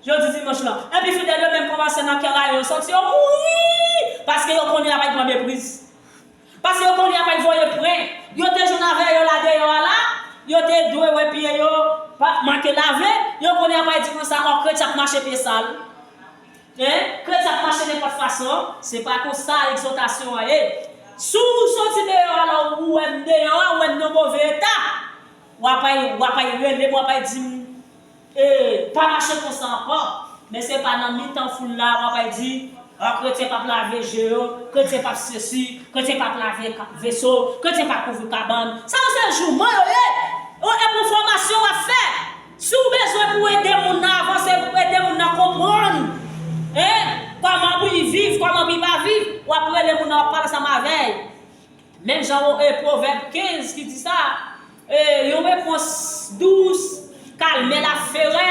Jodi dimanch lan. Epi fidèl yo menm kòmanse nan kè yo, yo santi yo mouri, paske yo konnen y ap pran mepriz. Paske yo konnen y ap voye prank. Yo te jwenn avè yo la deyò a la, yo te dwe wè pye yo pa manke lave, yo konnen y ap di konsa, ò, kretyen ap mache pye sal. Hein? Kretyen ap mache nenpòt fason, se pa konsa egzòtasyon an ye. Si w soti deyò a la, ou wè m deyò a, ou wè m nan move eta, w ap ay, w ap ay rele m, w ap ay di m, e, pa mache konsa ankò. Men se pa nan mitan foul la, w ap ay di, a, kretyen p ap lave je yo, kretyen p ap sesi, kretyen p ap lave ka-, veso, kretyen p ap kouvri kabann. Sa yo se jouman yo ye. Yo, e pou fòmasyon w ap fè. Si w bezwen pou ede moun nan avanse, pou ede moun nan konprann, hein, kòman pou li viv, kòman pou li pa viv, w ap rele moun nan, w ap pale ansanm avè l. Menm jan w, e, Pwovèb kenz ki di sa, e, yon repons dous kalme laferè,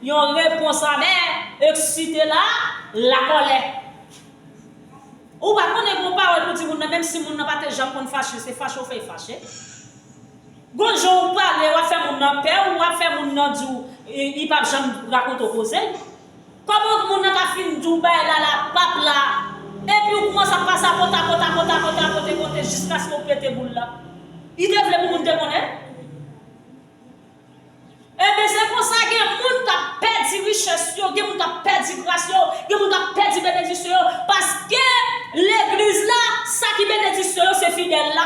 yon repons amè eksite la, lakòlè. Ou pa konnen gon pawòl pou di moun nan, menm si moun nan pa te janm konn fache, se fache w fè l fache. Gon jan w pale, w ap fè moun nan pè, w ap fè moun nan di w, e, li p ap janm rakonte w koze. Kòman moun nan ka fin di w bagay la, la p ap la, epi w kòmanse ap pase a pota, pota, pota, pota, pote, pote, jiskaske w pete boul la? Li te vle pou moun te konnen? Ebyen, se konsa gen moun k ap pèdi richès yo, gen moun k ap pèdi gras yo, gen moun k ap pèdi benediksyon yo, paske legliz la, sa ki benediksyon yo, se fidèl la.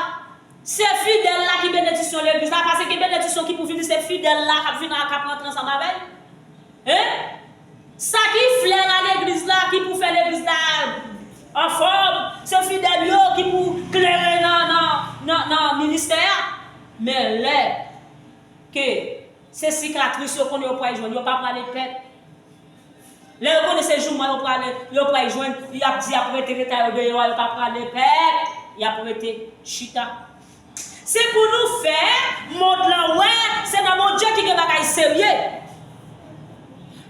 Se fidèl la ki benediksyon legliz la, paske gen benediksyon ki pou vini, se fidèl la k ap vin, k ap rantre ansanm avè l. Hein? Sa ki flè a legliz la, ki pou fè legliz la anfòm, se fidèl yo ki pou klere nan, nan, nan, nan ministè a. Men lè ke se sikatris yo konnen yo pral jwenn, yo pa prale pèt. Lè yo konnen se jouman yo prale, yo pral jwenn, y ap di y ap rete, rete yo deyò a, yo pa prale pèt, y ap rete chita. Se pou nou fè mond lan wè se nan Bondye ki gen bagay serye.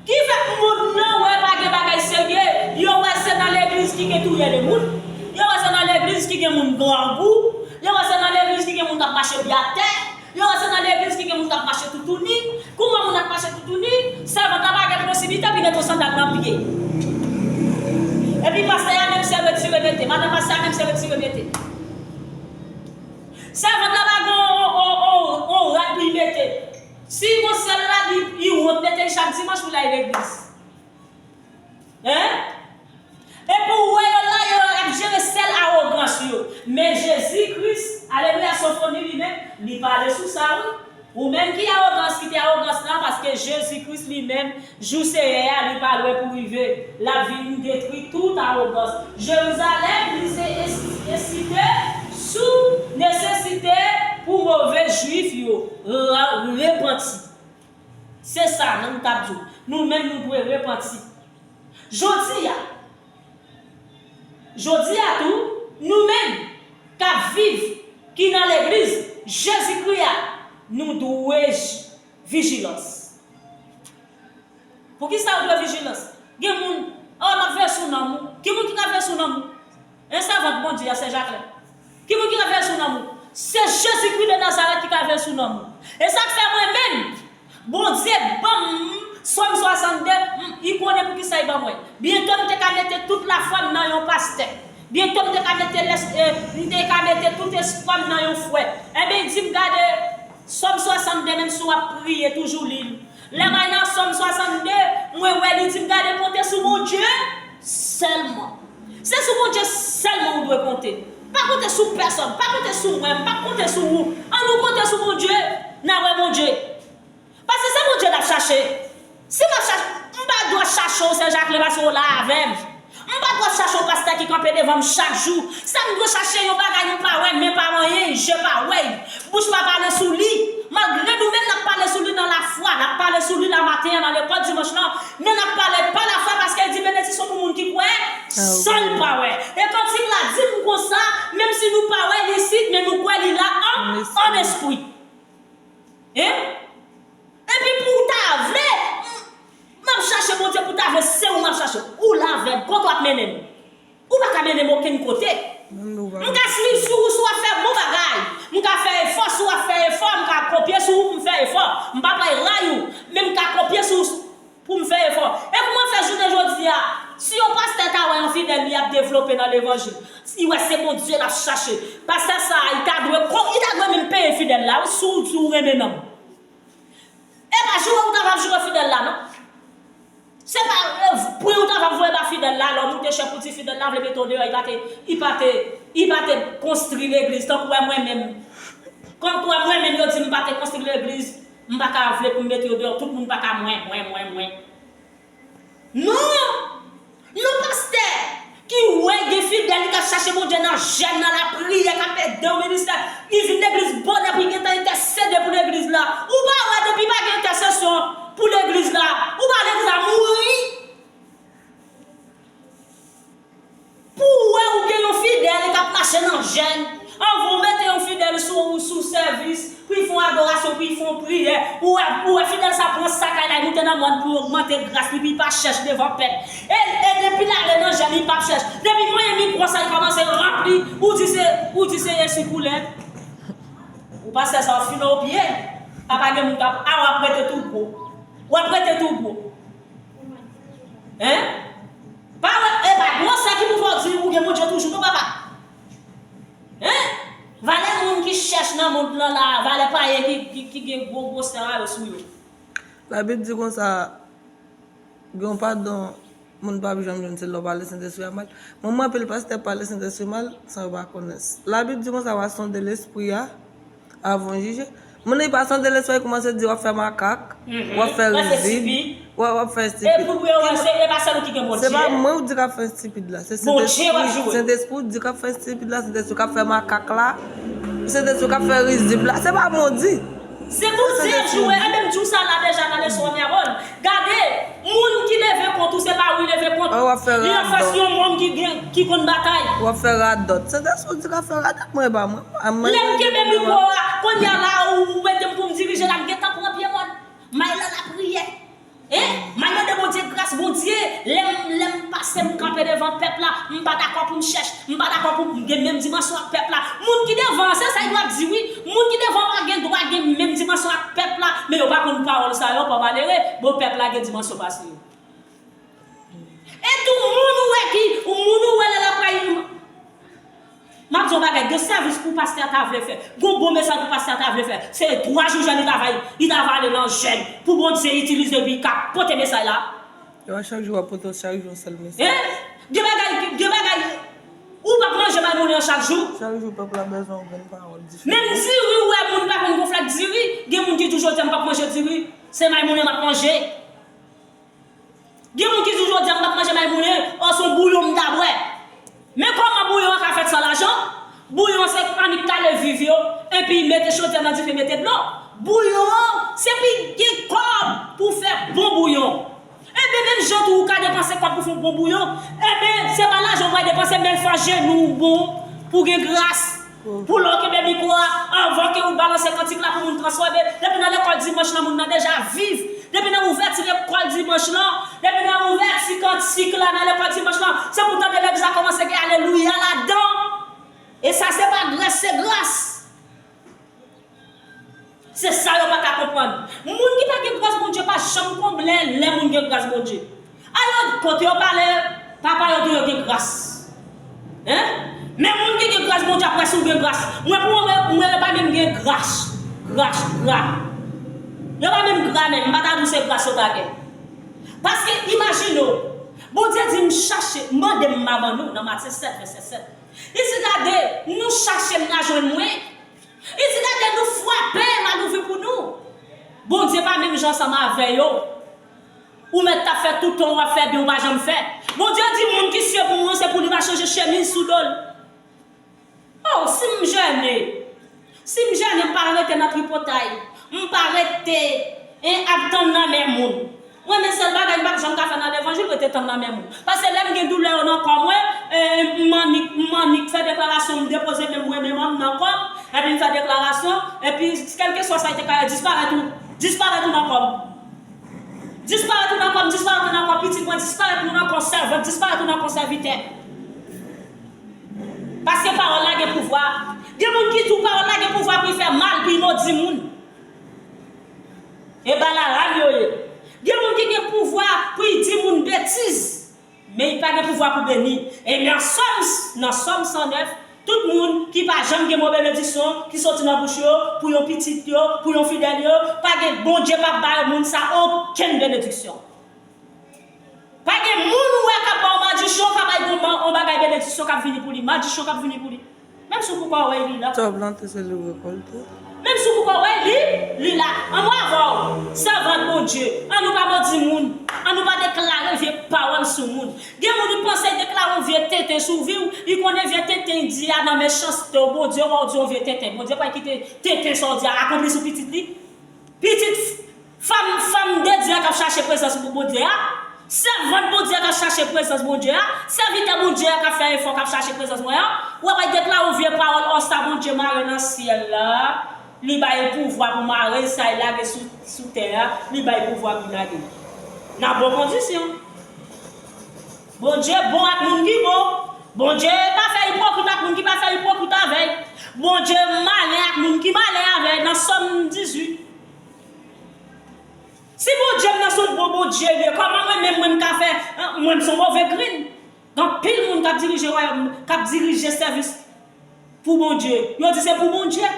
Ki fè mond lan wè pa gen bagay serye, yo wè se nan legliz ki gen touye de moun, yo wè se nan legliz ki gen moun grangou, yo wè se nan legliz ki gen moun k ap mache pye atè, yo wè se nan legliz ki gen moun k ap mache toutouni. Kouman moun ap mache toutouni? Sèvant la pa gen posiblite pou mete yon sandal nan pye. Epi pastè a menm se retire mete, madan pastè a menm se retire mete. Sèvant la pa gen on, on, on, on rad pou li mete. Si gon sèl rad li, li wont mete l chak dimanch pou l al legliz. Hein? Epi w wè yo la, yo ap jere sèl awogans yo. Men Jezi Kris, alelouya, Sofoni li menm, li pale sou sa, wi. Ou menm ki awogans, kite awogans lan, paske Jezi Kris li menm, jou Seyè a, li pa lwen pou rive. L ap vin detwi tout awogans. Jerizalèm, li se es-, esite sou nesesite pou move Jwif yo ra-, repanti. Se sa, non, m t ap di w. Nou menm, nou dwe repanti. Jodi a, jodi a tou, nou menm k ap viv, ki nan legliz Jezikri a, nou dwe j- vijilans. Poukisa w dwe vijilans? Gen moun, oh, m ap veye sou nanm ou. Ki moun ki ka veye sou nanm ou? En sèvant Bondye a, se Jacqueline. Ki moun ki ka veye sou nanm ou? Se Jezikri de Nazarèt ki ka veye sou nanm ou. E sa k fè mwen menm, Bondye ban m Sòm swasannde, m, li konnen poukisa li ban mwen. Byento m te ka mete tout lafwa m nan yon pastè. Byento m te ka mete lès- eh, m te ka mete tout espwa m nan yon frè. Enben, li di m, gade, Sòm swasannde, menm si w ap priye, toujou li l. Lè m al nan Sòm swasannde, mwen wè li di m, gade, konte sou Bondye sèlman. Se sou Bondye sèlman ou dwe konte. Pa konte sou pèsòn, pa konte sou mwen, pa konte sou ou. An nou konte sou Bondye, n a wè Bondye. Paske se Bondye n ap chache. Si m ap chache, m pa dwe chache w, se Jacqueline, paske w la avè m. M pa dwe chache yon pastè ki kanpe devan m chak jou. Sa m dwe chache yon bagay m pa wè, men pa manyen, je pa wè l. Bouch pa pale sou li. Malgre nou menm n ap pale sou li nan lafwa, n ap pale sou li lamaten an nan lekòl dimanch lan, men n ap pale pa lafwa paske l di benediksyon pou moun ki kwè san l pa wè. E kantik la di m konsa, menm si nou pa wè l isit, men nou kwè li la an, an espri. Hein? Epi pou w ta vle, m, m ap chache Bondye pou w ta vle, se ou m ap chache. Ou la avè m, kote w ap mennen m? Ou pa ka mennen m okenn kote. M ka swiv sou ou si w ap fè bon bagay. M ka fè efò si w ap fè efò, m ka kopye sou ou pou m fè efò. M pa pral rayi w, men m ka kopye sou ou pou m fè efò. E kòman fè jounen jodi a, si yon pastè ta wè yon fidèl li ap devlope nan levanjil, li wè se Bondye l ap chache. Pastè sa a, li ta dwe, li ta dwe menm peye fidèl la, wi, si w, si w renmen nanm. E pa joure ou ta va joure fidèl la, non. Se pa, eh, pri ou ta va voye ba fidèl la, lè w moute chè pou di fidèl la vle mete w deyò, li pa te, li pa te, li pa te konstri legliz, tankou wè mwen menm. Tankou wè mwen menm, yo di m pa te konstri legliz, m pa ka vle pou m mete yo deyò, tout moun pa ka mwen, mwen, mwen, mwen. Non! Yon pastè ki wè gen fidèl, li ka chache Bondye nan jèn, nan lapriyè, k ap ede w ministè, li vin legliz bonè pou li gentan entèsede pou legliz la. Ou pa wè depi pa gen entèsesyon pou legliz la, ou pa legliz la mouri? Pou w wè ou gen yon fidèl k ap mache nan jèn, anvan w mete yon fidèl sou, sou sèvis, pou l fè yon adorasyon, pou l fè yon priyè, ou wè, ou wè fidèl sa pran sa kay la, li moute nan mòn pou ogmante gras li, pou li pa chèch devan pèp. E, e depi l ale nan jèn, li p ap chèch. Depi l manyen mikwo sa, li kòmanse ranpli, ou di se, ou di se Jezi koulèv. Ou pastè sa, w ap fimen w pye. Papa gen moun k ap, a, w ap rete tou gwo. W ap rete tou gwo. Hein? Pa wè, e pa gwosè ki pou fè w di ou gen Bondye toujou, non, papa. Hein? Valè moun ki chèch nan mond lan la, valè payen ki, ki, ki gen gwo gwosè a yo sou yo. Labib di konsa, gen yon padon moun p ap janm jwenn se lè w pale Sentespri a mal. Mwen, mwen, anpil pastè pale Sentespri mal san yo pa konnen. Labib di konsa, w a sonde lespri a, avan w jije. Moun nan pa sonde lespri, kòmanse di w ap fè makak, w ap fè rizib, w ap, w ap fè estipid. E pou yo wè, se, e pa sèl ou ki gen Bondye. Se pa mwen ou di k ap fè estipid la, se Sentespri. Sentespri ou di k ap fè estipid la, Sentespri k ap fè makak la, Sentespri k ap fè rizib la, se pa mwen ou di. Se Bondye ki di w, e menm di w sa la deja nan leson an, Erol. Gade, moun ki leve kont ou, se pa ou li leve kont. Li anfas yon nonm ki gen, ki konn batay. W ap fè radòt. Sentespri ou di k ap fè radòt, mwen e pa mwen. Lè m kenbe mikwo a, kounye a la, ou mete m pou m dirije la, m gentan pran pye mòn. M al nan lapriyè. Hein? M al mande Bondye gras, Bondye, lè m, lè m pase, m kanpe devan pèp la, m pa dakò pou m chèch, m pa dakò pou m gen menm dimansyon ak pèp la. Moun ki devan an, se sa yo ap di wi. Moun ki devan an pa gen dwa gen menm dimansyon ak pèp la, men yo pa konn pawòl sa yo, pa malere, bon, pèp la gen dimansyon pase yo. E tou moun ou wè ki, moun ou wè lè l ap rayi, m ap di yon bagay, gen sèvis pou pastè ta vle fè, gen bon mesaj pou pastè ta vle fè, se twa jou jèn li ta va, li ta va ale nan jèn pou Bondye itilize epi ka pote mesaj la. E pa chak jou w ap pote chak jou yon sèl mesaj. Hein? Gen bagay, gen bagay, ou p ap manje maymounen an chak jou. Chak jou pèp la bezwen yon grenn pawòl diferan. Menm diri, ou wè moun pa konn gonfle ak diri, gen moun ki di w jodi a m p ap manje diri, se maymounen m ap manje. Gen moun ki di w jodi a m p ap manje maymounen, o se yon bouyon m ta bwè. Men kòman bouyon an ka fèt san lajan? Bouyon an se annik kale viv yo, epi mete chodyè nan dife, mete dlo. Bouyon an, se pou gen kòb pou yon bon bouyon. Enben, se pa lajan w pral depanse, men fò jenou w bon pou w gen gras. Pou lè w kenbe mikwo a, anvan ke w balanse kantik la pou moun transfòme. Depi nan lekòl dimanch lan, moun nan deja viv. Depi nan ouvèti lekòl dimanch lan, depi nan ouvèti kantik la nan lekòl dimanch lan, se pou w tande legliz la kòmanse gen alelouya ladan. E sa se pa grès, se gras. Se sa yo pa ka konprann. Moun ki pa gen gras Bondye pa janm konble lè moun gen gras Bondye. Alò, kote yo pale, papa yo tou yo gen gras. Hein? Men moun ki gen gras Bondye ap wè si w gen gras. Mwen pou mwen, mwen yo pa menm gen gras. Gras, gra. Yo pa menm gra menm, m pa ta di w se gras yo ta gen. Paske imajine w, Bondye di m chache, mande m m a ban nou nan Matye sèt, vèsè sèt. Li di gade, nou chache m n a jwenn mwen. Li di gade nou frape m al ouvri pou nou. Bondye pa menm jan ansanm avè yo. Ou mèt t ap fè tout tan w ap fè byen ou pa janm fè. Bondye di moun ki sye pou mwen se pou li pa chanje chemiz sou do l. Oh, si m jene, si m jene m pa rete nan tripotay, m pa rete en, ap tann nan men moun. Mwen, men sèl bagay m p ap janm ka fè nan levanjil, rete tann nan men moun. Paske lè m gen doulè yo nan kò mwen, e, m annik, m annik fè deklarasyon, m depoze men m, men manm nan kò m, epi m fè deklarasyon, epi kèlkeswa sa te ka ye, disparèt ou, disparèt ou nan kò m. Disparèt ou nan kò m, disparèt ou nan kò pitit mwen, disparèt ou nan kò sèvant, disparèt ou nan kò sèvitè. Paske pawòl la gen pouvwa. Gen moun ki di w pawòl la gen pouvwa pou l fè mal, pou l modi moun. E balaram yo ye. Gen moun ki gen pouvwa pou y di moun betiz, men y pa gen pouvwa pou beni. E nan Sòm, nan Sòm san nèf, tout moun ki pa janm gen mo benediksyon ki soti nan bouch yo, pou yon pitit yo, pou yon fidèl yo, pa gen, Bondye p ap ba moun sa okenn benediksyon. Pa gen moun ou wè k ap ba w madichon, k ap bay yon, yon bagay benediksyon k ap vini pou li. Madichon k ap vini pou li. Menm si w poko wè li la. Sa w plante, se li w rekòlte. Menm si w poko wè li, li la. An mwen avè w, sèvant Bondye, an nou pa modi moun, an nou pa deklare vye pawòl sou moun. Gen moun ki panse deklare yon vye tenten sou vi w, li konnen vye tenten di a nan mechanste w, Bondye wè w di yon vye tenten. Bondye pa kite tenten sa w di a akonpli sou pitit li. Pitit fanm, fanm de Dye a k ap chache prezans Bondye a, sèvant Bondye a k ap chache prezans Bondye a, sèvitè Bondye a k ap fè efò, k ap chache prezans mwen an, w ap al deklare yon vye pawòl, ò sa Bondye mare nan syèl la, li ba l pouvwa pou mare sa, l lage sou, sou tè a, li ba l pouvwa pou l lage. Nan bon kondisyon. Bondye bon ak moun ki bon. Bondye pa fè ipokrit ak moun ki pa fè ipokrit avè l. Bondye malen ak moun ki malen avè l nan Sòm dizuit. Si Bondye m nan se yon bon Bondye li ye, kòman mwen menm mwen m ka fè, mwen m se yon move grenn? Gen anpil moun k ap dirije wayòm, k ap dirije sèvis pou Bondye. Yo di se pou Bondye.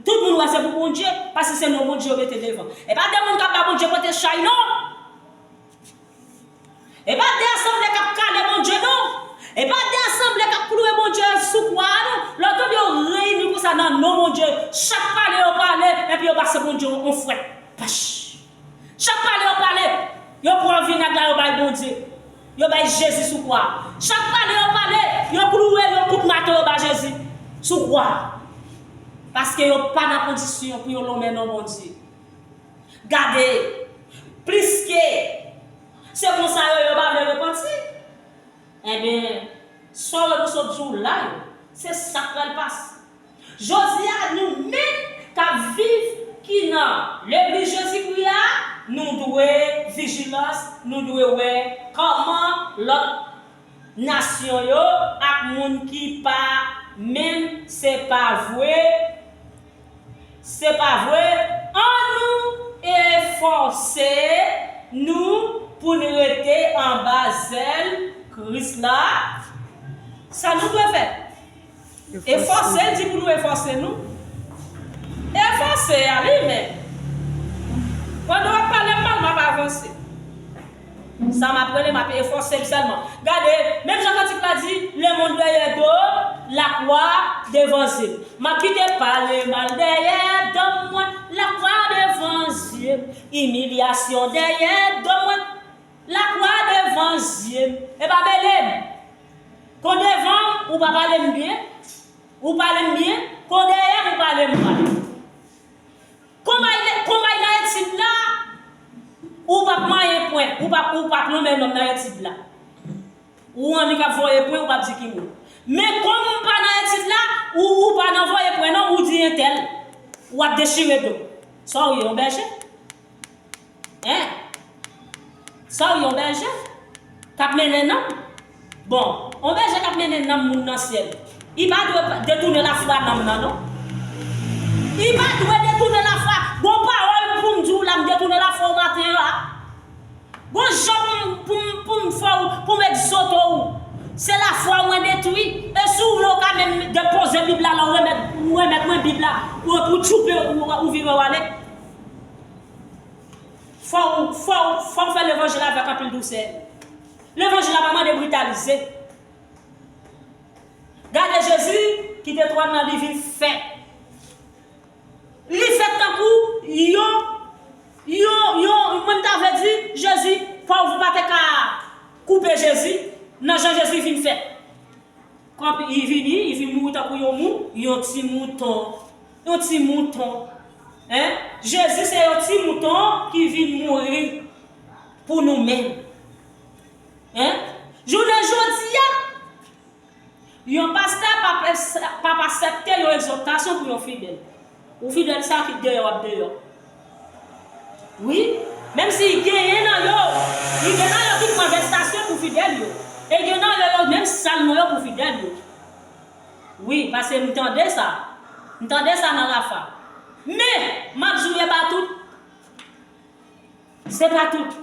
Tout moun wè se pou Bondye, paske se non Bondye yo mete devan. E pa de moun k ap ba Bondye pote chay non. E pa de asanble k ap kale Bondye non. E pa de asanble k ap kloure Bondye sou kwa a non. Lè w tande yo reyini konsa nan non Bondye, chak pale yo pale, epi yo pase Bondye yon, yon fwèt. Pach! Chak pale yo pale, yo pran vinèg la yo bay Bondye. Yo bay Jezi sou kwa. Chak pale yo pale, yo kloure yon kout mato yo ba Jezi sou kwa. Paske yo pa nan kondisyon pou yo lonmen non Bondye. Gade, pliske se konsa yo, yo pa vle repanti. Enben, sa w wè nou sot di w la yo, se sa k pral pase. Jodi a, nou menm k ap viv ki nan legliz Jezikri a, nou dwe vijilans, nou dwe wè kòman lòt nasyon yo ak moun ki pa menm, se pa vre, se pa vre, annou efòse nou pou n rete anba zèl Kris la. Sa nou dwe fè? Efòse, l di pou nou efòse nou. Efòse a li menm. Pandan w ap pale m mal, m ap avanse. Sa m ap rele, m ap efòse m sèlman. Gade, menm jan kantik la di, le monde derrière dos, la croix devant yeux. M ap kite pale mal dèyè do m mwen, la croix devant yeux. Imilyasyon dèyè do mwen, la croix devant yeux. E pa mele m. Kon devan m, ou pa pale m byen, ou pale m byen, kon dèyè m, ou pale m mal. Konbay, konbay nan etid la, ou p ap manyen pwen, ou p ap, ou p ap lonmen nonm nan etid la. Ou annik ap voye pwen, ou p ap di ki moun. Men kòm ou pa nan etid la, ou, ou pa nan voye pwen non, ou di entèl. W ap dechire do. Sa w ye, yon bèje? Hein? Sa w ye, yon bèje k ap mennen nanm? Bon, yon bèje k ap mennen nanm moun nan syèl, li pa dwe detounen lafwa nanm nan, non. Li pa dwe detounen lafwa. Gon pawòl pou m di w la, m detounen lafwa w maten an. Gon jan pou m, pou m, pou m fè w, pou m egzote w. Se lafwa w mwen detwi. E si w vle, w ka menm depoze Bib la, la, w remèt, w remèt mwen Bib la, ou, ou tchoupe, ou, ou vire w ale. Fò w, fò w, fò w fè levanjil avèk anpil dousè. Levanjil la pa mande britalize. Gade Jezi ki te twòn nan, li vin fèt. Li fèt tankou yon, yon, yon, mwen ta vle di, Jezi, pòv pa te ka koupe Jezi, nan jan Jezi vin fèt. Kòm li vini, li vin mouri tankou yon mou, yon ti mouton. Yon ti mouton. Hein? Jezi se yon ti mouton ki vin mouri pou nou menm. Hein? Jounen jodi a, yon pastè p ap, p ap aksepte yon egzòtasyon pou yon fidèl. Ou fidèl sa ki deyò ap deyò. Wi, menm si genyen nan yo, li gen nan yo ki pran vèstasyon pou fidèl yo. E gen nan yo, yo menm sal nan yo pou fidèl yo. Wi, paske m tande sa. M tande sa nan Rafa. Men, m ap di w, e pa tout. Se pa tout.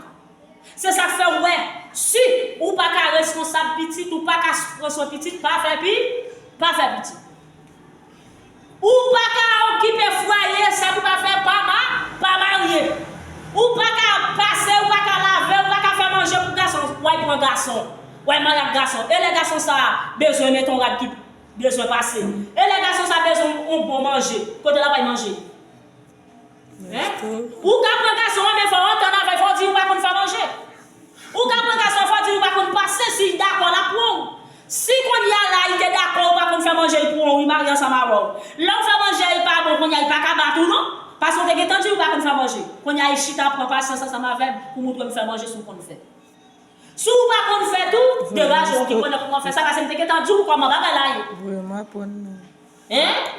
Se sa k fè w wè, si ou pa ka reskonsab pitit, ou pa ka pran swen pitit, pa fè pi, pa fè pitit. Ou pa ka okipe fwaye, sa pou pa fè, pa ma, pa marye. Ou pa ka pase, ou pa ka lave, ou pa ka fè manje pou gason, w al pran gason. W al marye ak gason. E lè gason sa a bezwen mete yon rad ki bezwen pase. E lè gason sa a bezwen yon bon manje, kote l ap al manje? Hein? Ou ka pran gason an, men fò w antann avè l, fò w di ou pa konn fè manje. Ou ka pran gason an, fò w di ou pa konn pase, si l dakò, l ap pran w. Si kounye a la, li te dakò, ou pa konn fè manje, li pran w, li marye ansanm avè w. Lè w fè manje a, li pa bon, kounye a, li pa ka bat ou non. Paske w te gentan di ou pa konn fè manje. Kounye a, li chita, pran pasyans ansanm avè m pou montre m fè manje si w konn fè. Si w pa konn fè tou, degaje w, ki konnen kòman fè sa, paske m te gentan di w kòman bagay la ye. Vrèman aprann nou. Hein?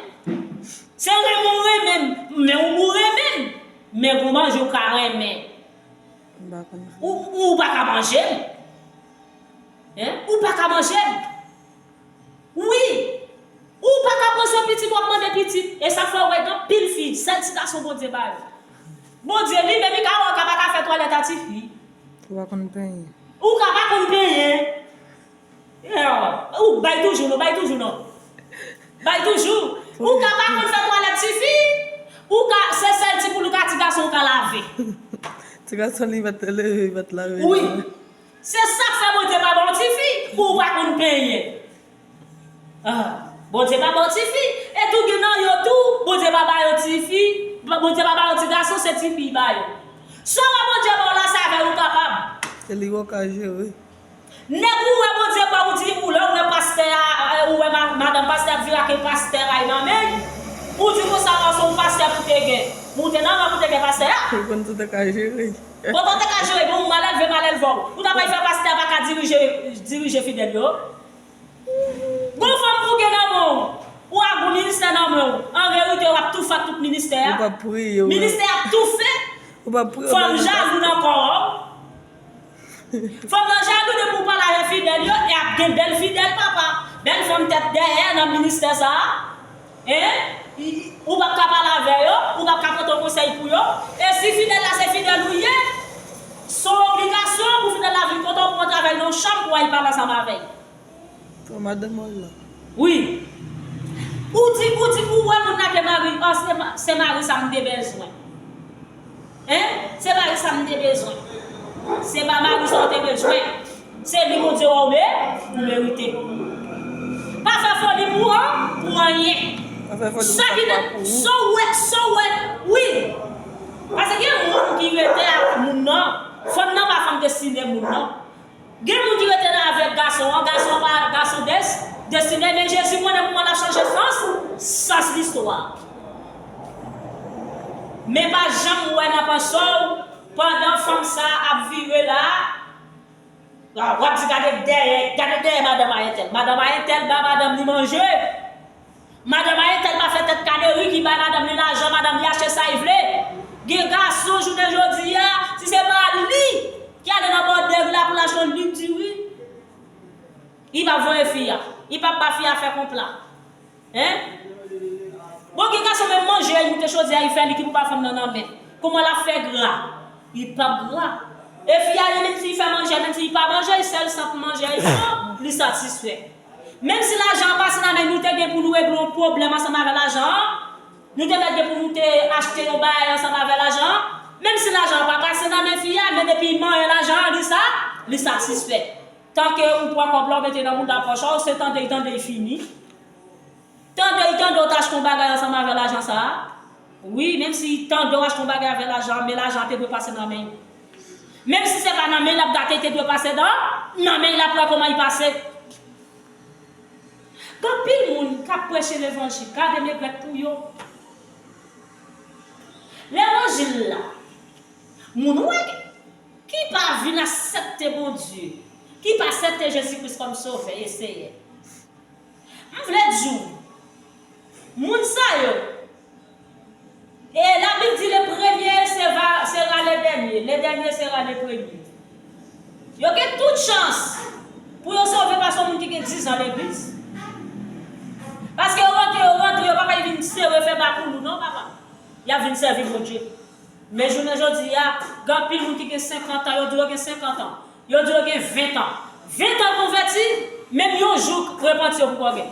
Se renmen w renmen m, men ou, ou renmen m. Men gon manje ou ka renmen. M pa konn fè. Ou, ou pa ka manje m. Hein? Ou pa ka manje m. Wi. Ou pa ka pran swen pitit, w ap mande pitit. E sa fè w wè gen anpil fi, sèl ti gason Bondye ba yo. Bondye li menm, li ka wè w ka pa ka fè twalèt a tifi. Ou pa konn penyen. Ou ka pa konn penyen. Ou bay toujou non, bay toujou non. Bay toujou. Ou ka pa konn fè twalèt tifi. Ou ka, se sèl ti poul ou ka, ti gason ou ka lave. Ti gason li mèt leve, li mèt lave. Wi. Se sa k fè Bondye pa ba w tifi, pou w pa konn penyen. Ah, Bondye pa ba w tifi. E tou gen nan yo tou, Bondye pa ba yo tifi, Bondye pa ba yo ti gason, se tifi li ba yo. Sa w wè Bondye ba w la, se avè l ou kapab. Se li w ka jere. Nèg ou wè Bondye ba w, ou di, ou lè w wè pastè a, ou wè ma-, madanm pastè ap vire ak yon pastè bay nan men l, ou di konsa, paske yon pastè pou te gen. Ou te nan men pou te gen pastè a. Ou konn tou te ka jere. Bon, ou te ka jere, bon, ou mal elve, mal elve w. Ou ta pral fè pastè a pa ka dirije, dirije fidèl yo. Gon fanm pou gen nan men w, ou ak gon ministè nan men w. An verite, w ap toufe ak tout ministè a. Ou p ap priye, ou menm. Ministè ap toufe. Ou p ap priye, ou menm. Fanm jalou nan kò w. Fanm nan jalou depi w pale avèk fidèl yo, e ap gen bèl fidèl, papa. Bèl fanm tèt dèyè nan ministè sa a. Hein? Ou p ap ka pale avè yo, ou p ap ka pote yon konsèy pou yo. E si fidèl la se fidèl ou ye, se yon obligasyon pou fidèl la vin kote w pou w antre avè l nan yon chanm pou w al pale ansanm avè l. Fò madanm mwen la. Wi. Ou di, ou di, ou wè moun nan ke mari, ah, se ma-, se mari sa m te bezwen. Hein? Se mari sa m te bezwen. Se pa mari sa w te bezwen. Se li Bondye wè w me-, ou merite. Pa fè foli pou an, pou anyen. Pa fè foli pou sa ki pa pou ou. Sa w wè, sa w wè, wi. Paske gen moun ki rete ak moun nan. Fanm nan pa fanm destine moun nan. Gen moun ki rete la avèk gason an, gason an pa gason des-, destine, men Jezi konnen kòman l ap chanje sans, sans listwa. Men pa janm wè nan panse w, pandan fanm sa a ap vire la, W ap di, "Gade dèyè, gade dèyè madanm a entèl." Madanm a entèl ba madanm li manje. Madanm a entèl pa fè tèt kaderi ki bay madanm li lajan, madanm li achte sa li vle. Gen gason jounen jodi a, si se pa li ki ale nan bòdèg la pou l achte yon lik diri, li p ap voye fi a. Li p ap ba fi a fè konpla. Hein? Bon, gen gason menm manje, li moute chodyè, li fè li ki pou ba fanm nan nan men. Kòman l ap fè gra? Li p ap gra. E fi a, li menm si li fè manje, menm si li pa manje, li sèl sant manje, li pran, li satisfè. Menm si lajan an pase nan men nou, te gen pou nou regle yon pwoblèm ansanm avè lajan an, nou te mèt gen pou nou te achte yon bagay ansanm avè lajan an, menm si lajan an pa pase nan men fi a, men depi l manyen lajan an, li sa, li satisfè. Tanke ou pran kòb la, ou mete nan mouda pòch ou, se tande l tande l fini. Tande l tande w t achte yon bagay ansanm avè lajan sa a. Wi, menm si tande w achte yon bagay avè lajan an, men lajan an te dwe pase nan men l. Menm si se pa nan men l l ap gate, te dwe pase nan, nan men l, l ap wè kòman l pase. Gen anpil moun k ap preche levanjil, gade neglèk pou yo. Levanjil la, moun wè ki pa vin aksepte Bondye, ki pa aksepte Jezi Kris kòm Sovè e Seyè. M vle di w, moun sa yo, e Labib di, le premye sera, sera le dènye, le dènye sera le premye. Yo gen tout chans pou yo sove pase yon moun ki gen diz an legliz. Paske yo rantre, yo rantre, yo pa pral vin sere, fè bakoulou, non, papa. Y ap vin sèvi Bondye. Men jounen jodi a, gen anpil moun ki gen senkant an, yo di yo gen senkant an, yo di yo gen ven an. Ven an konvèti, menm yon jou repanti yo poko gen.